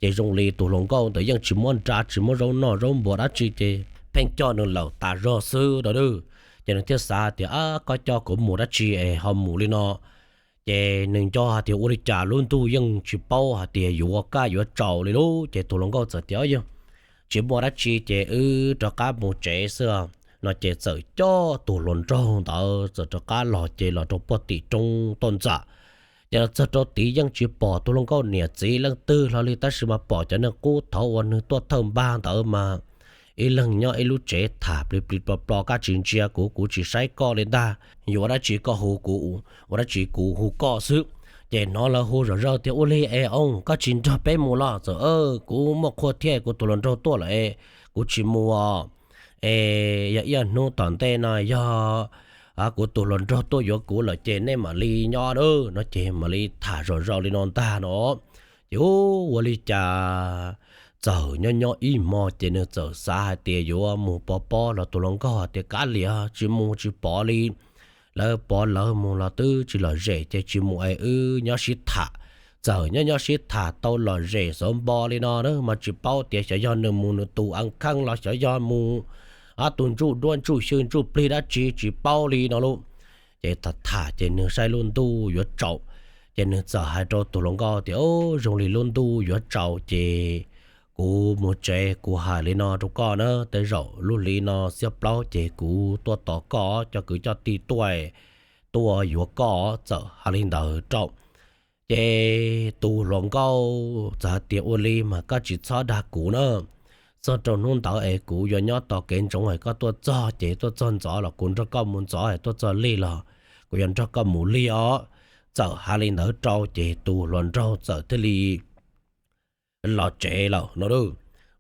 Ces zoo li tus hluas nkauj ntawd yeej tsis muab nra tsis muab zaub noj zaub npua dab tsi ces pheej coj nws lawm tas zog xwb a. Ces nws thiaj xav tias, Koj coj kuv mus dab tsi es ho mus li no? Ces nws nco hais tias ua li cas lub ntuj yeej tsis paub hais tias yuav kaj yuav tsaus li lauj. Ces tus hluas nkauj txawm tias, Yog tsis muaj dab tsi ces wb rov qab mus tsev xwb. No ces txawm coj tus hluas nraug ntawd txawm rov qab los ces los rau puag tim roob toj ntxas. Ces los txog rau tid yeej tsis pom tus hluas nkauj niam txiv leej twg hlo li, tab sis mas pom cov neeg qub thaud uas nws tuaj thawj npag ntawd mas ib leeg nyob ib lub tsev tham plig plig plo plo, kab tsis ntsia kuv, kuv tsis saib koj li ntag. Yuav ua dab tsi koj hu kuv, ua dab tsi kuv hu koj xwb. Ces hnov lawv hu zom zaws tias, Ua li es oo, koj tsis nrog peb mus los? Txawm, Kuv muaj qhua thiab, kuv tus hluas nraug tuaj lawm es kuv tsis mus os. Es yog ib hnub tom ntej no yog kuv tus hluas nraug tuaj yuav kuv lawm ces nej mam li nyob na. No ces mam li tham zom zaws li no ntag no. Ces ua li cas txawm nyob nyob ib hmo ces nws txawm xav hais tias yuav mus pov pob los tus hluas nkauj tias, Kav liam, tsis mus tsis pov li. Lawv pov lawv mus los twb tsis lom zem ces tsis mus es wb nyob sib tham. Txawm nyob nyob sib tham tau lom zem xov npo li no na mas tsis paub tias xyov yog nws mus nws tus a kheej los xyov yog mus ob tug ntsuj duab ntsuj xyw ntsuj plig dab tsi tsis paub li no lauj. Ces tham tham ces nws saib lub ntuj yuav tsaus, ces nws txawm hais rau tus hluas nkauj tias, Zoo li lub ntuj yuav tsaus ces kuv mus tsev, kuv hais li no rau koj na, tej zaum lub hli no xiab plaub ces kuv tuaj tos koj, coj kwv coj tij tuaj, tuaj yuav koj. Txawm hais li ntawd rau ces tus hluas nkauj txawm hais tias, Ua li mas koj tsis txhob dag kuv na, txog rau hnub ntawd es kuv yuav nyob tos kev ntsoov es koj tuaj txog ces tuaj txog ntxov los kuv nrog koj mus ntxov, es tuaj txog lig los kuv yuav nrog koj mus lig os. Txawm hais li ntawd rau ces tus hluas nraug txawm thiaj li los tsev lawm no.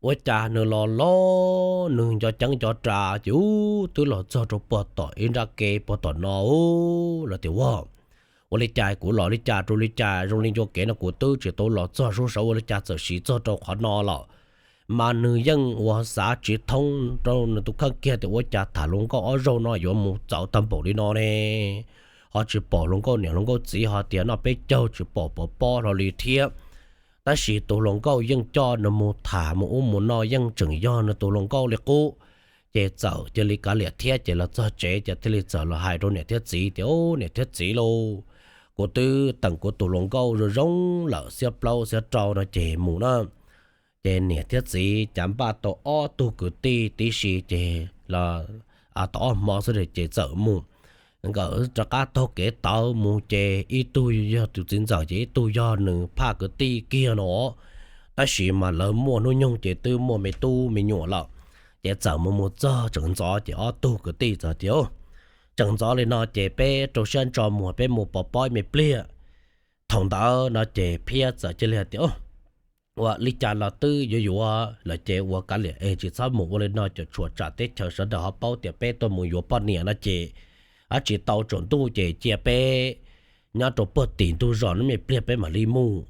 Ua cas nws los los nws nco ceeb nco ras ces ub twb los txog rau puag tom ib nrab ke puag tom no. Lawv tias, Ua, ua li cas kuv los li cas rau li cas zoo li ncua kev no kuv twb tsis tau los txog sub saud, ua li cas txawm siv txog rau qhov no lawm? Mas nws yeej ua xav tsis thoob rau nws tus kheej kiag tias ua cas tham hluas nkauj ob zaug no yuav mus txawv tag npaum li no ne, ho tsis pom hluas nkauj niam hluas nkauj txiv ho tias noj peb caug tsis pom pov pob hlo li thiab. Tab sis tus hluas nkauj yeej coj nws mus tham mus ub mus no yeej tseem yog nws tus hluas nkauj li qub. Ces txawm cia li kav liam thiab ces los txog tsev ces thiaj li txawm los hais rau niam thiab txiv tias, Niam thiab txiv lauj, kuv twb teem kuv tus hluas nkauj zoo zoo lawm, xiab plaub xiab rau no ces mus na. Ces niam thiab txiv cav npaj tau ob tug kwv tij tib si ces los tau ob hmo xwb ces txawm mus. Nkawd rov qab taug kev tawv mus ces ib tug yog tus txiv ntxawm ces ib tug yog nws phaj kwv tij kiag no. Tab sis mas lawv muaj hnub nyoog ces twb muaj me tub me nyuam lawm. Ces txawm mus mus txog tseem ntxov ces ob tug kwv tij txawm tias, Tseem ntxov li no ces peb rau siab ntso mus, peb mus pov pob me pliag. Thaum ntawd no ces Phiab txawm cia li hais tias, Ua li cas los twb yuav yuav lawm ces ua kav liam es tsis txhob mus, ua li no ces tshuav tsam teb chaws sawv daws ho paub tias peb tuaj mus yuav poj niam no ces tsis tau tsaus ntuj ces cia peb nyob rau puag tim ntug zos no me pliag peb mam li mus.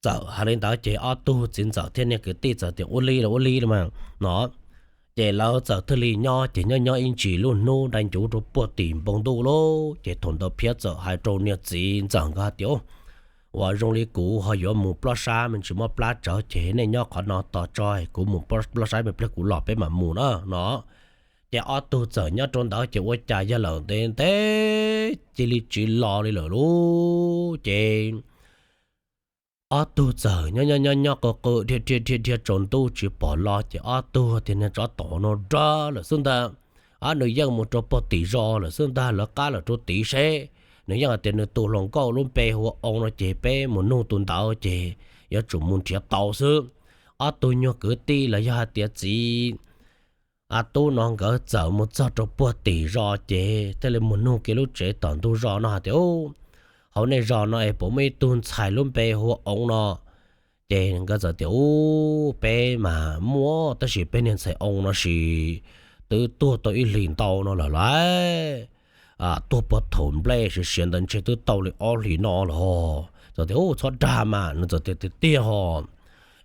Txawm hais li ntawd ces ob tug txiv ntxawm thiab niag kwv tij txawm tias, Ua li los ua li los mas no. Ces lawv txawm thiaj li nyob ces nyob nyob ib ntsis lub hnub dai ncuv rau puag tim npoo ntuj lauj, ces thaum ntawd Phiab txawm hais rau niag txiv ntxawm nkawd hais tias, Uas zoo li kuv ho yuav mus plob sab me ntsis muab plab tsawv ces nej nyob qhov no tos tso, kuv mus plob sab me pliag kuv los peb mam mus na no. Ces ob tug txawm nyob rau ntawd ces ua cas yog lawm ntev ntev cia li tsis los li lawm lauj. Ces ob tug txawm nyob nyob nyob nyob qw qw dhia dhia dhia dhia tsaus ntuj tsis pom los ces ob tug tias, Niag tsov tom no dag lawm xwb ntag. Ob nws yeej mus rau puag tim zos lawm xwb ntag, lawv qab lawm rau tid seb. Nws yeej hais tias nws tus hluas nkauj lub npe hu ua Oo no ces peb mus nug tus ntawd ces yuav tsum mus nrhiav tau xwb. Ob tug nyuag kwv tij los yog hais tias txiv a tub no nkawd txawm mus txog rau puag tim zos ces thiaj li mus nug kiag lub tsev tom ntug zos no hais tias, Hauv nej zos no es puas muaj ib tug ntxhais lub npe hu ua Oo no? Ces nkawd txawm tias, Ub, peb mas muaj, tab sis peb niag ntxhais Oo no sis twb tuag tau ib hlis ntau no lawm lauj. Tuag puag thaum nplej siav siav ntawd ntshe twb tau li ob hlis no lawm ho. Txawm tias, Ub, txhob dag mas, nws txawm tias, Tiag tiag ho.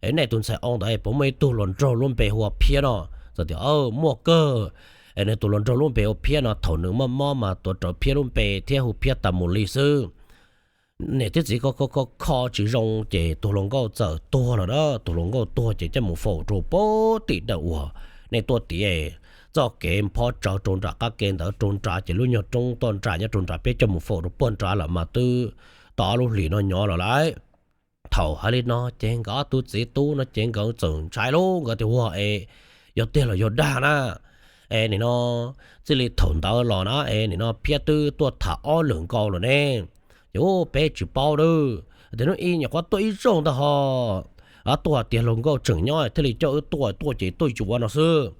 Es nej tus ntxhais Oo ntawd es puas muaj ib tug hluas nraug lub npe hu ua Phiab no? Txawm tias, Muaj kawg. Es nws tus hluas nraug lub npe hu ua Phiab no thaum nws mob mob mas tuav rawv Phiab lub npe thiab hu Phiab tas mus li xwb. Niam thiab txiv kho kho kho tsis zoo ces tus hluas nkauj txawm tuag lawm na. Tus hluas nkauj tuag ces coj mus faus rau puag tim dawm uas nej tuaj tid, txoj kev phob tsawv rau nram qab ke ntawd rau nrad ces lub nyuag roob toj nram nyob rau nrad peb coj mus faus rau puag nrad lawm mas twb tau ob lub hlis no nyob lawm lauj. Thaum hais li no ces nkawd ob tug txiv tub no ces nkawd txawm ntshai lauj, nkawd tias, Ua es yog tiag los yog dag na? Es nim no txij li thaum ntawd los na es nim no Phiab twb tuaj tham ob lwm nkaus lawm ne. Ces ub, peb tsis paub lawm, tias hnub ib nyuam qhuav tuaj ib zaug ntag ho, tuaj tias hluas nkauj tseem nyob thiaj li coj wb tuaj, tuaj ces tuaj yuav no xwb.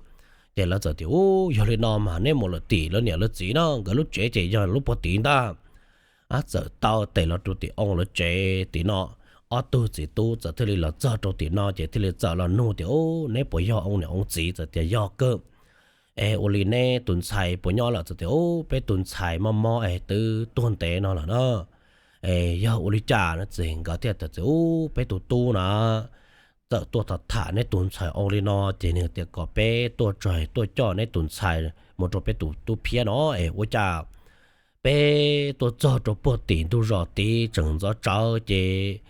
Ces lawv txawm tias ub, yog li no mas neb mus lawm tim lawv niam lawv txiv na, nkawd lub tsev ces yog lub puag tim ntag. Txawm taw tes los rau tim oo lawv tsev tim no. Ob tug txiv tub txawm thiaj li los txog rau tim no ces thiaj li txawm los nug tias ub, neb puas yog oo niam oo txiv? Txawm tias yog kawg. Es ua li neb tus ntxhais puas nyob lawm? Txawm tias ub, peb tus ntxhais mob mob es twb tuag ntev no lawm na. Es yog ua li cas no? Ces nkawd thiaj tias ub, peb tus tub na txawm tuaj tham tham neb tus ntxhais oo li no ces nws tias kom peb tuaj tso, tuaj coj neb tus ntxhais mus rau peb tus tub Phiab no. Es ua cas peb tuaj txog rau puag tim ntug zos tid tseem ntxov tsawv ces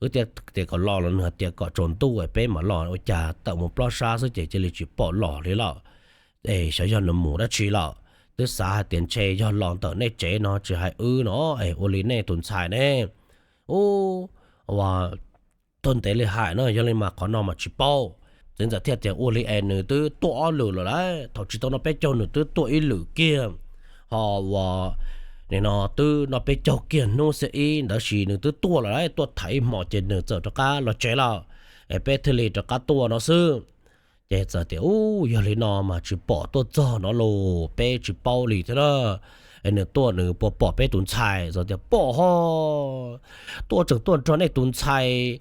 wb thiaj tias kom los los nws hais tias kom tsaus ntuj peb mam los, ua cas tawm mus plob sab xwb ces cia li tsis pom los li lawm. Es xyov yog nws mus dab tsi lawm, twb xav hais tias ntshe yog los ntawm nej tsev no tsis hais wb no. Es ua li nej tus ntxhais ne, ub, ua tuag ntev li hais no, yog li mas qhov no mas tsis paub. Txiv ntxawm thiaj tias ua li es nws twb tuaj ob lwm lawm lauj, thaum tsis tau noj peb caug nws twb tuaj ib lwm kiag, ho ua nim no twb noj peb caug kiag hnub xiab ib ntawd sis nws twb tuaj lawm lauj, tuaj tham ib hmos ces nws txawm rov qab los tsev lawm, es peb thiaj li rov qab tuaj no xwb. Ces txawm tias ub, yog li no mas tsis pom tuaj txog no los peb tsis paub li thiab na. Es nws tuaj nws puas pom peb tus ntxhais? Txawm tias pom ho, tuaj tseem tuaj nrog nej tus ntxhais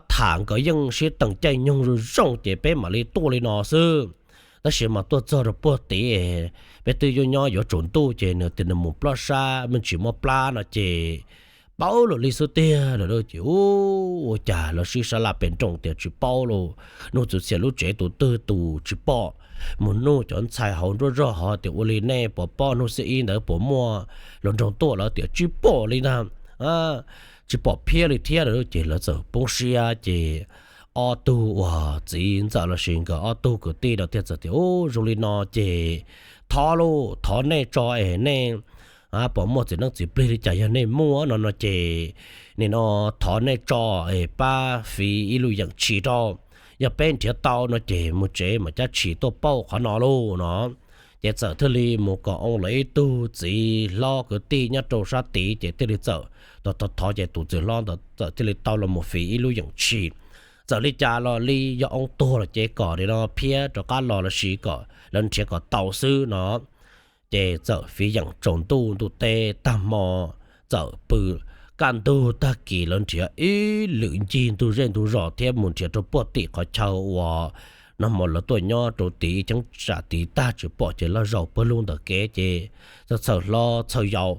tham, nkawd yeej sib teem caij nyoog zoo zoo ces peb mam li tuaj li no xwb. Tab sis mas tuaj txog rau puag tid, peb twb yuav nyob yuav tsaus ntuj ces nws tias nws mus plob sab me ntsis muab plab no ces paub lawm li xwb tiag lawm. Ces ub, ua cas lawv sib sab laj pes nroos tias tsis paub los, nug txhua txhia lub tsev tus twg tus tsis pom. Mus nug cov ntxhais hauv nruab zog hov tias ua li nej puas pom hnub xiab ib ntawd puas muaj hluas nraug tuaj? Lawv tias tsis pom li ntag, tsis pom Phiab li thiab lawm. Ces lawv txawm poob siab ces ob tug uas txiv ntxawm los sis nkawd ob tug kwv tij no thiaj txawm tias ub, zoo li no ces thov lauj, thov nej tso es nej puas muaj txiv neeb txiv plig li cas, yog nej muaj no no ces nim no thov nej tso es pab fiv ib lub yeem tshis rau, yog peb nrhiav tau no ces mus tsev mam cab tshis tuaj pauj qhov no lauj no. Ces txawm thiaj li mus kom oo lawv ib tug txiv hlob kwv tij nyob rau sab tid ces thiaj li txawm thov thov ces tus txiv hlob ntawd txawm thiaj li tau los mus fiv ib lub yeem tshis. Txawm li cas los li yog oo tuag lawm ces kom nim no Phiab rov qab los los sis kom lawv nrhiav kom tau xwb no. Ces txawm fiv yeem tsaus ntuj ntuj teb tag hmo, txawm pw kaj ntug tag kis lawv nrhiav ib lwm ncig ntug zej ntug zos thiab mus nrhiav rau puag tim qhov chaw uas nag hmo lawv tuaj nyob rau tid cheeb tsam tid tag tsis pom ces lawv zaum pawg lug ntawm kev ces txawm txhawj hlob txhawj yau.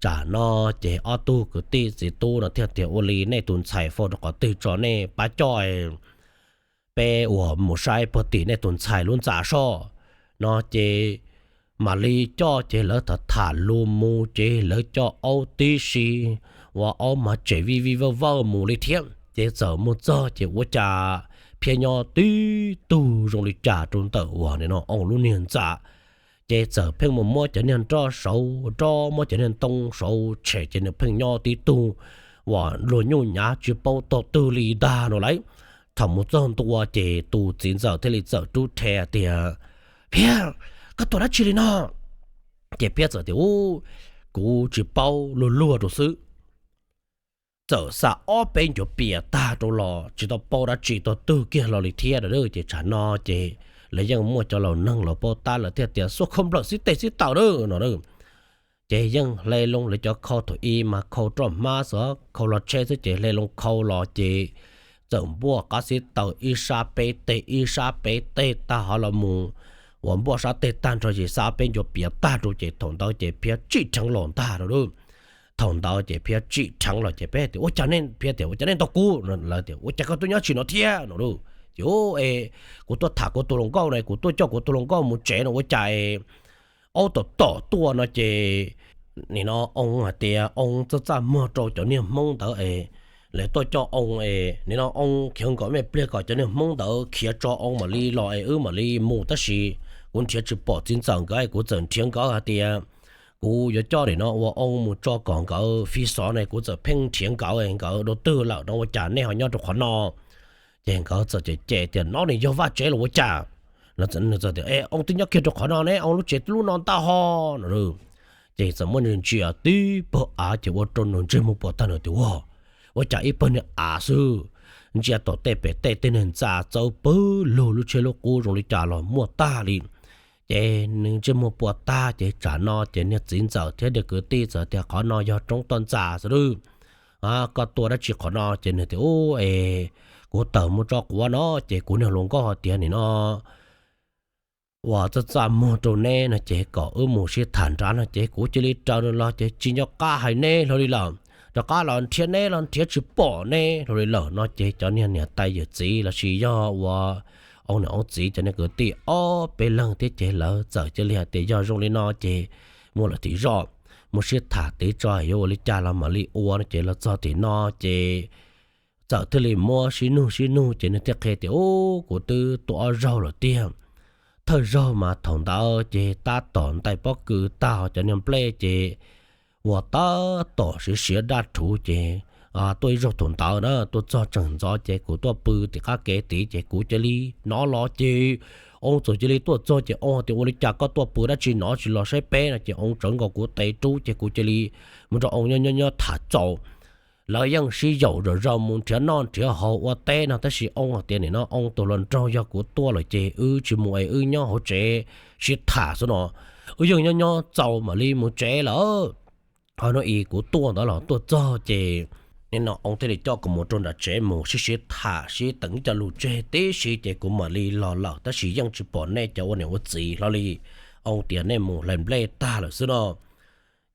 Tsam no ces ob tug kwv tij txiv tub no thiaj tias ua li nej tus ntxhais faus rau qhov twg tso nej pab coj peb uas mus saib puag tim nej tus ntxhais lub ntxa soj no ces mam li coj. Ces lawv tham tham lus mus ces lawv coj aub tib si, ua aub mas tsem vij vij vawj vawj mus li thiab. Ces txawm mus txog ces ua cas Phiab nyob tib tug zoo li cas rau ntawm uas nim no oo lub niag ntxa. Ces txawm pheej mus muab cov niag nroj saud nroj, muab cov niag ntoo saud tshem ces nws pheej nyob tib tug uas luag nyuj nyav tsis paub tog twg li ntag no lauj. Thaum mus txog ntua ces tus txiv ntxawm thiaj li txawm rub rhe tias, Phiab, koj tuaj dab tsi li no? Ces Phiab txawm tias, Ub, kuv tsis paub, luag luag rau xwb. Txawm xa ob peb ncuav pias tag rau los tsis tau paub dab tsi tog twg kiag los li thiab. Ces tsam no ces lawv yeej muaj cov laus neeg laus paub tab lawv thiaj tias, Xuas khau nplawm xib teg xib taws na no. Ces yeej hle loo lawv cov khau, thaum ub mas khau roj hmab xwb, khau los tsheb xwb ces hle loo khau los ces txawm npuaj qab xib taws ib sab peb teg ib sab peb teg tag hov los mus, uas npuaj sab teg tag nrho ces xa ob peb ncuav pias tag rau ces thaum ntawd ces Phiab tsim dheev los ntag no lauj. Thaum ntawd ces Phiab tsim dheev los ces peb tias, Ua cas nej, Phiab tias, Ua cas nej ntaus kuv? Lawv tias, Ua cas koj tuaj nyob tsis no thiab no lauj? Ces, Ub, es kuv tuaj tham kuv tus hluas nkauj na, kuv tuaj coj kuv tus hluas nkauj mus tsev no ua cas aub tom tom tuaj no ces nim no oo hais tias oo txaj txaj muag rau cov niag Hmoob ntawd es lawv tuaj coj oo es nim no oo khiav nkaum me pliag kom cov niag Hmoob ntawd khiav tso oo mam li los es wb mam li mus, tab sis kuv nrhiav tsis pom txiv ntxawm nkawd es kuv txawm nrhiav nkawd hais tias kuv yuav coj nim no ua oo mus tso kom nkawd fi xov ne, kuv txawm pheej nrhiav nkawd es nkawd dua twg lawm no ua cas nej ho nyob rau qhov no? Ces nkawd txawm cem cem tias, No nws yog vaj tsev los ua cas? Nws txawm tias, E, oo twb nyob kiag rau qhov no ne, oo lub tsev lub no ntag ho no lauj. Ces txawm muab ntsia tib pawg av ces ua rau nws ntsej muag puas tag, nws tias, Ua, ua cas ib pawg niag av xwb, ntsia tom tej pem tej tej niag ntxa txawb pawg lug, lub tsheb lub qub zoo li cas los muaj tag li. Ces nws ntsej muag puas tag ces tsam no ces niag txiv ntxawm thiab niag kwv tij txawm tias, Qhov no yog roob toj ntxas xwb lawm. Koj tuaj dab tsi qhov no? Ces nws tias, Ub, es kuv tawm mus tso quav no ces kuv niag hluas nkauj hais tias nim no uas txaj txaj muag rau neb no ces kom wb mus sib tham nrad no ces kuv cia li raws nws los ces tsis nco qab hais neb hlo li lawm. Rov qab los nrhiav neb los nrhiav tsis pom neb hlo li lawm no ces cov niag niam tais yawm txiv lossis yog ua, oo niam oo txiv cov niag kwv tij ob peb leeg thiab ces lawv txawm cia li hais tias, Yog zoo li no ces mus lawm tim zos, mus sib tham tid tso yuav ua li cas los mam li ua no ces los txog tim no ces txawm thiaj li muab sib nug sib nug ces nws thiaj qhia tias, Ub, kuv twb tuaj ob zaug lawm tiag. Thawj zaug mas thaum ntawd ces tab tom ntais pob kws tag, cov niag nplej ces uas tab tom siav siav daj rhuv ces tuaj ib zaug thaum ntawd na, tuaj txog tseem ntxov ces kuv tuaj pw tim qab kev tid ces kuv cia li hnov los ces oo txawm cia li tuaj txog ces oo tias, Ua li cas koj tuaj pw dab tsi no tsis los saib peb no? Ces oo tsawv nkaus kuv tes rub ces kuv cia li mus nrog oo nyob nyob nyob tham txaus. Lawv yeej sib yaum zom zaws mus nrhiav noj nrhiav haus ua teb no tab sis oo hais tias, Nim no oo tus hluas nraug yog kuv tuaj lawm ces wb tsis mus es wb nyob hauv tsev sib tham xwb no. Wb yeej nyob nyob txaus mam li mus tsev lawm. Ho hnub i kuv tuaj ntawd los tuaj txog ces nim no oo thiaj li coj kuv mus rau nram tsev mus sib sib tham sib teem cov lus tseg tib si ces kuv mam li los lawm tab sis yeej tsis pom nej cov ua niam ua txiv hlo li. Oo tias nej mus hlais nplej tag lawm xwb no.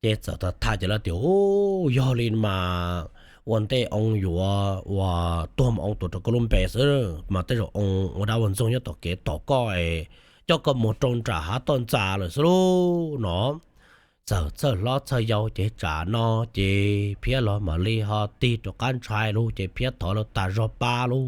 Ces txawm tham tham ces lawv tias, Ub, yog li mas ua ntej oo yuav ua tuag mas oo tuav rau koj lub npe xwb mas tej zaum oo ua dab ua ntxoog nyob tom kev tos koj es coj koj mus rau nram hav toj ntxas lawm xwb lauj no. Txawm txhawj hlob txhawj yau ces tsam no ces phiab los mam li ho tig rov qab ntshai lauj ces phiab thov lawv tas zog pab lauj.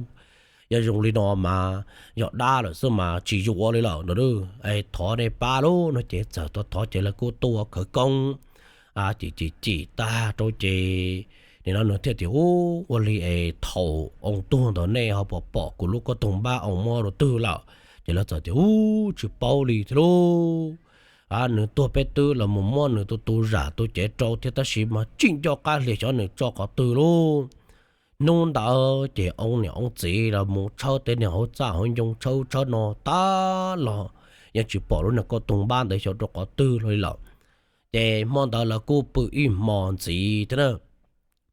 Yog zoo li no mas yog dab lawm xwb mas tsis yuav li lawm no, es thov nej pab lauj no ces txawm thov thov ces lawv kuj tuaj khawv koob cim cim cim tag rau ces nim no nws thiaj tias, Ub, ua li es thaum oo tuag ntawd nej ho puas pom kuv lub kauj toog npab oo muab rau twg lawm? Ces lawv txawm tias, Ub, tsis paub li thiab lauj. Nws tuag peb twb los mus muab nws tus tus zam tus cev rau thiab tab sis mas tsis nco qab hlias xyov nws tso qhov twg lauj. Hnub ntawd ces oo niam oo txiv los mus tshawb tej niag hauv txaj hauv ncoo tshawb tshawb no tag los yeej tsis pom lub niag kauj toog npab ntawd xyov rau qhov twg li lawm. Ces hmo ntawd lawv kuj pw ib hmo ntxiv thiab na.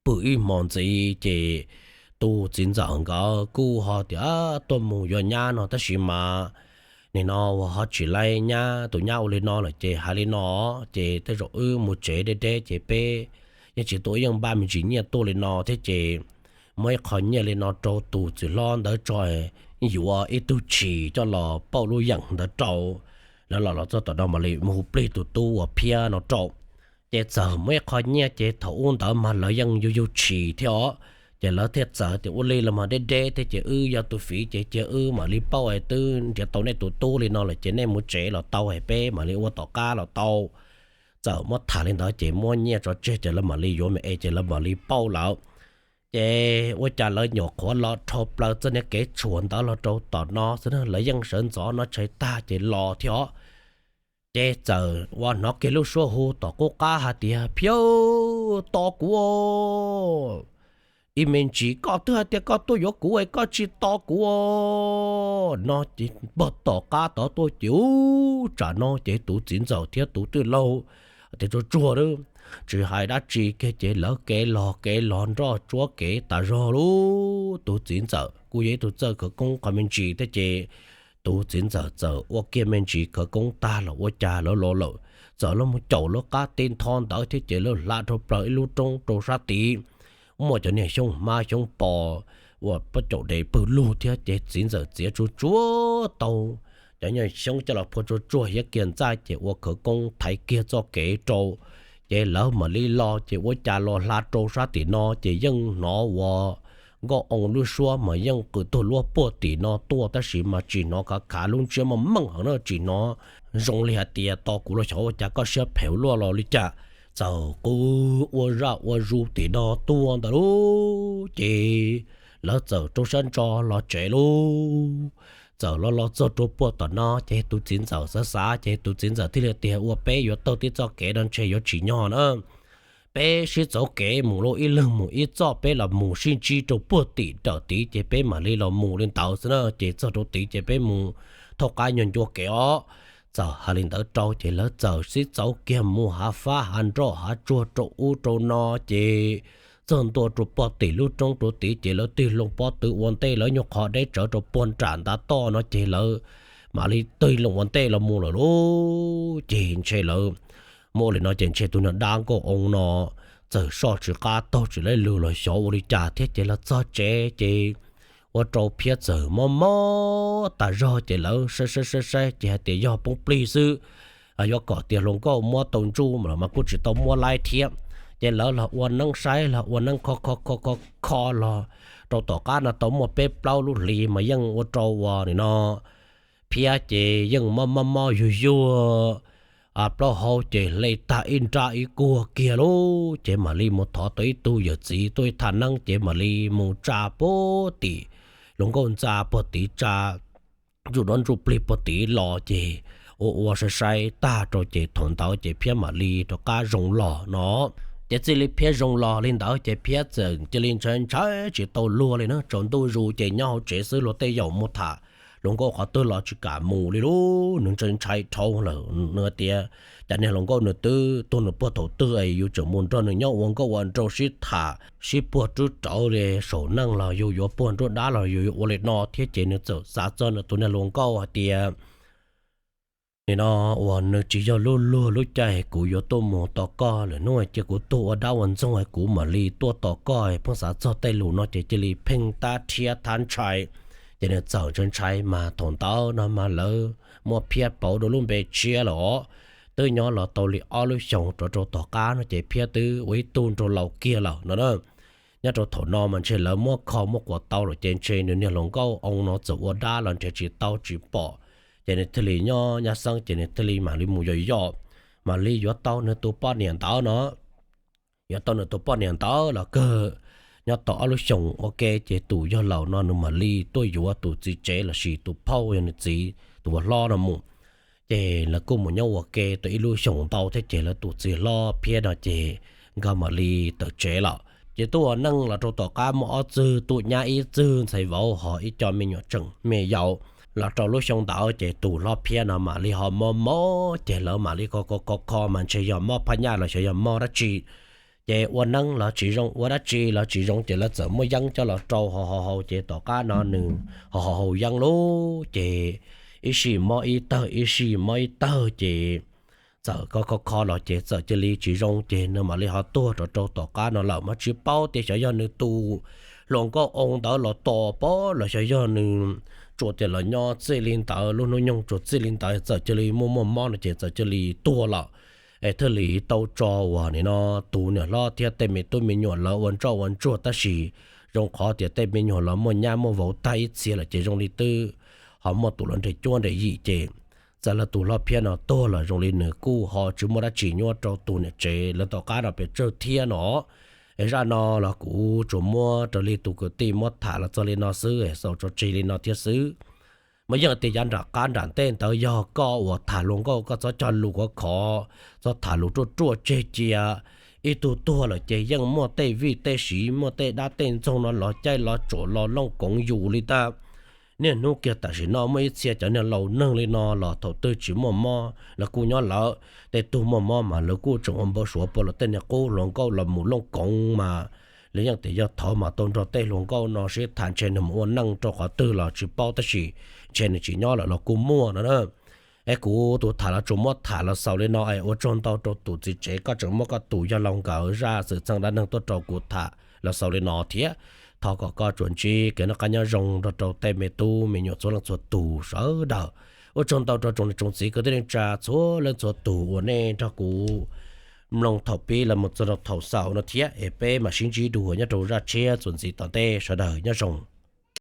Pw ib hmo ntxiv ces tus txiv ntxawm nkawd kuj ho tias tuaj mus yuav nyab no tab sis mas nim no uas ho tsis laib nyab, tus nyab ua li no lawm ces hais li no, ces tej zaum wb mus tsev deb deb ces peb yeej tsis tuaj, yeej npaj me ntsis nyiaj tuaj li no thiab ces muab ib qho nyiaj li no rau tus txiv hlob ntawd tso, yuav ib tug tshis coj los pauj lub yeem ntawd rau. Lawv los los txog tom no mam li mus hu plig tus tub uas phiab no rau. Ces txawm muaj ib qho nyiaj ces thaum ub ntawd mas lawv yeej yug yug tshis thiab os. Ces lawv thiaj txawm tias ua li los mas deb deb thiab ces wb yog tus fiv ces cia wb mam li pauj es twb nrhiav tau nej tus tub li no lawm ces nej mus tsev los tau es peb mam li ua tom qab los tau. Txawm muab tham li ntawd ces muab nyiaj tso tseg ces lawv mam li yuav me es ces lawv mam li pauj lawm. Ces ua cas lawv nyuam qhuav los dhau plaws txoj niag kev tshuam ntawd los rau tom no xwb na, lawv yeej sawv ntxov noj tshais tag ces los thiab os. Ces txawm ua hnov kiag lub suab hu tom qub qab hais tias, Phiab, tos kuv ib me ntsis, koj twb hais tias koj tuaj yuav kuv es koj tsis tos kuv no. Ces npog tom qab tod tuaj ces ub, tsam no ces tus txiv ntxawm thiab tus tij laug tias tsuag tsuag, tsis hais dab tsi kiag ces lawv kev los kev los nroj tsuab kev tas zog lauj. Tus txiv ntxawm kuj yog ib tug txawj khawv koob qhov me ntsis thiab ces tus txiv ntxawm txawm ua kiag me ntsis khawv koob tag los ua cas lawv los lawm, txawm los mus caum lawv qab tib ntho ntawd thiab ces lawv hla dhau plaws ib lub roob rau sab tid. Muaj cov niag xyoob hmab xyoob pos uas pob caum dev pwg lug thiab ces txiv ntxawm txiav tsuag tsuag tau cov niag xyoob coj los phua tsuag tsuag hiab kiag ntxaj ces ua khawv koob thaiv kiag txoj kev rau. Ces lawv mam li los ces ua cas los hla rau sab tim no ces yeej hnov ua nkauj oo lub suab mas yeej qw tuag luab puag tim no tuaj tab sis mas tsis hnov khav khav, lub ntsiab maj meej heev na, tsis hnov zoo li hais tias tos kuv los xyov ua cas koj siab phem luaj los li cas. Txawm qw ua zaj ua zus tim no tuaj ntawd lauj ces lawv txawm rau siab ntso los tsev lauj. Txawm los los txog rau puag tom no ces tus txiv ntxawm xav xav ces tus txiv ntxawm thiaj li tias, Ua peb yuav taug tib txoj kev no ntshe yuav tsim nyog na. Peb sib txauv kev mus lauj, ib leeg mus ib txoj, peb los mus sib ntsib rau puag tim dawm tid ces peb mam li los mus li ntawd xwb na. Ces txog rau tid ces peb mus thauj qab nyuag ncua kev os. Txawm hais li ntawd rau ces lawv txawm sib txauv kiag mus hav fab hav nroj hav tsuag rau ub rau no ces txog ntua rau puag tim lub roob rau tid ces lawv tig loo pob tw ua ntej, lawv nyuag qhov deb tsawv rau puag nram ntav toj no ces lawv mam li tig loo ua ntej los mus lawm lauj. Ces ntshe lawv muaj li no ces ntshe tus niag dab nkauj oo no txawm soj tsis qab taug tsis laib lw los xyov ua li cas thiab ces los txog tsev ces ua rau Phiab txawm mob mob tas zog ces lawv saib saib saib saib ces hais tias yog poob plig xwb, yuav kom tias hluas nkauj muab tau ntsuj mas los mas kuj tsis tau muab laib thiab. Ces lawv los ua neeb saib los ua neeb kho kho kho kho kho los rau tom qab no tau muaj peb plaub lub hlis mas yeej ua rau ua nim no Phiab ces yeej mob mob mob yuag yuag, plaub hau ces hle tag ib nrab ib kuag kiag lauj. Ces mam li mus thov tau ib tug yawm txiv tuaj ib thaj neeb ces mam li mus tsa puag tim hluas nkauj ntxa puag tid, tsa ntsuj duab ntsuj plig puag tid los ces ua ua saib saib tag rau ces thaum ntawd ces Phiab mam li rov qab zoo los no. Ces txij li Phiab zoo los li ntawd ces Phiab txawm cia li ntshai ntshai tsis tau luag li na, tsaus ntuj zus ces nyob hauv tsev xwb, luag tej yaum mus tham hluas nkauj qhov twg los tsis kam mus li lauj. Nws ntshai ntshai dhau lawm, nws tias cov niag hluas nkauj nws twb tuag nws puag thaum twg es yus tseem mus nrog nws nyob ua nkauj ua nraug sib tham sib puag rub rawv li saum neej los yus yuav puag nruab dab los yus yuav ua li no thiab. Ces nws txawm xav txog nws tus niag hluas nkauj hais tias nim no uas nws tsis yog lub luag lub caij kuv yuav tuaj mus tos koj lawm, hnub cia kuv tuag ua dab ua ntxoog kuv mam li tuaj tos koj. Pheej xav txog tej lus no ces cia li pheej tab rhiab thab ntshai. Ces nws txawm ntshai ntshai mas thaum ntawd no mas lawv muab Phiab pauv dua lub npe tshiab lawm os. Twb nyob los tau li ob lub xyoos rov rau tom qab no ces Phiab twb ua ib tug nraug laus kiag lawm no na. Nyob rau thaum no mas ntshe lawv muab kho muab quas tau lawm ces ntshe nws niag hluas nkauj oo no txawm ua dab los nrhiav tsis tau tsis pom. Ces nws thiaj li nyob nyab xeeb ces nws thiaj li mam li mus yos yos, mam li yuav tau nws tus poj niam ntawd no. Yuav tau nws tus poj niam ntawd los kawg nyob tau ob lub xyoos ua ke ces tus yawg laus no nws mam li tuaj yuav tus txiv tsev lossis tus phauj yog nws txiv tus uas hlob no mus. Ces lawv kuj mus nyob ua ke tau ib lub xyoos ntau thiab ces lawv tus txiv hlob Phiab no ces nkawd mam li tawm tsev lawm. Ces tuaj ua neej los rau tom qab muaj ob txwg tuaj nyab ib txwg ntxhais vauv ho ib co me nyuam tseem me yaus. Los rau lub xyoo ntawd ces tus hlob Phiab no mam li ho mob mob ces lawv mam li kho kho kho kho mas ntshe yog mob phaj nyaj los xyov yog mob dab tsi. Ces ua neeb los tsis zoo, ua dab tsi los tsis zoo ces lawv txawm muab yeeb coj los rau ho ho haus ces tom qab no nws ho ho haus yeeb lauj ces ib sij mob ib tawg ib sij mob ib tawg ces txawm kho kho kho los ces txawm cia li tsis zoo ces nws mam li ho tuag rov rau tom qab no lawm. Mas tsis paub tias xyov yog nws tus hluas nkauj oo ntawd los tos pab los xyov yog nws tsuas tias los nyob txij li ntawd, lub hnub nyoog tsuas txij li ntawd txawm cia li muaj muaj mob no ces txawm cia li tuag lawm. Es thiaj li tau tso uas nim no tus niam hlob thiab tej me tub me nyuam lawv ua ntsoj ua ntsuag tab sis zoo qhov tias tej me nyuam los muaj nyab muaj vauv tag ib txhia lawm ces zoo li twb ho muaj tus los nres cuab nres yim ces txawm lawv tus hlob Phiab no tuag los zoo li nws kuj ho tsis muaj dab tsi nyuaj rau tus niam tsev lawv tom qab no pes tsawg thiab no. Es zaj no los kuv tsuas muab raws li tus kwv tij muab tham los txog li no xwb, xaus tso tseg li no thiab xwb. Mas yeej tias yav nram qab nram ntej ntawd yog koj uas tham hluas nkauj koj txhob cog lus khov khov, txhob tham lus ruaj ruaj tseg cia. Ib tug tuag lawm ces yeej muaj tej vij tej siv muaj tej dab tej ntxoog no los caij los tsuam los looj koov yus li tab. Niaj hnub kiag tam sim no muaj ib txhia cov niag laus neeg li no los thaum twg tsis muaj mob lawv kuj nyob lawm, tej tug muaj mob mas lawv kuj tseem ua npau suav puag lawv tej niag qub hluas nkauj los mus looj koov mas. Lawv yeej tias yog thaum mas tau nrog tej hluas nkauj no sib tham ntshe nws mus ua neej rau qhov twg los tsis paub tab sis ntshe nws tsis nyob lawm los kuj muaj no na. Es kuv tus tham los tsuas muab tham los xaus li no es ua tsaug ntau rau tus txiv tsev koj tseem muab koj tus yog laus nkawd zaj xwm txheej dab neeg tuaj rau kuv tham los xaus li no thiab. Thov kom koj tsuas ntsib kev noj qab nyob zoo nrog rau tej me tub me nyuam txhua leej txhua tus sawv daws. Ua tsaug ntau rau tsoom niam tsoom txiv kwv tij neej tsa txhua leej txhua tus uas nej nrog kuv mloog thaum pib los mus txog rau thaum xaus no thiab es peb mam sib ntsib dua nyob rau zaj tshiab txuas ntxiv tom ntej, sawv daws nyob zoo.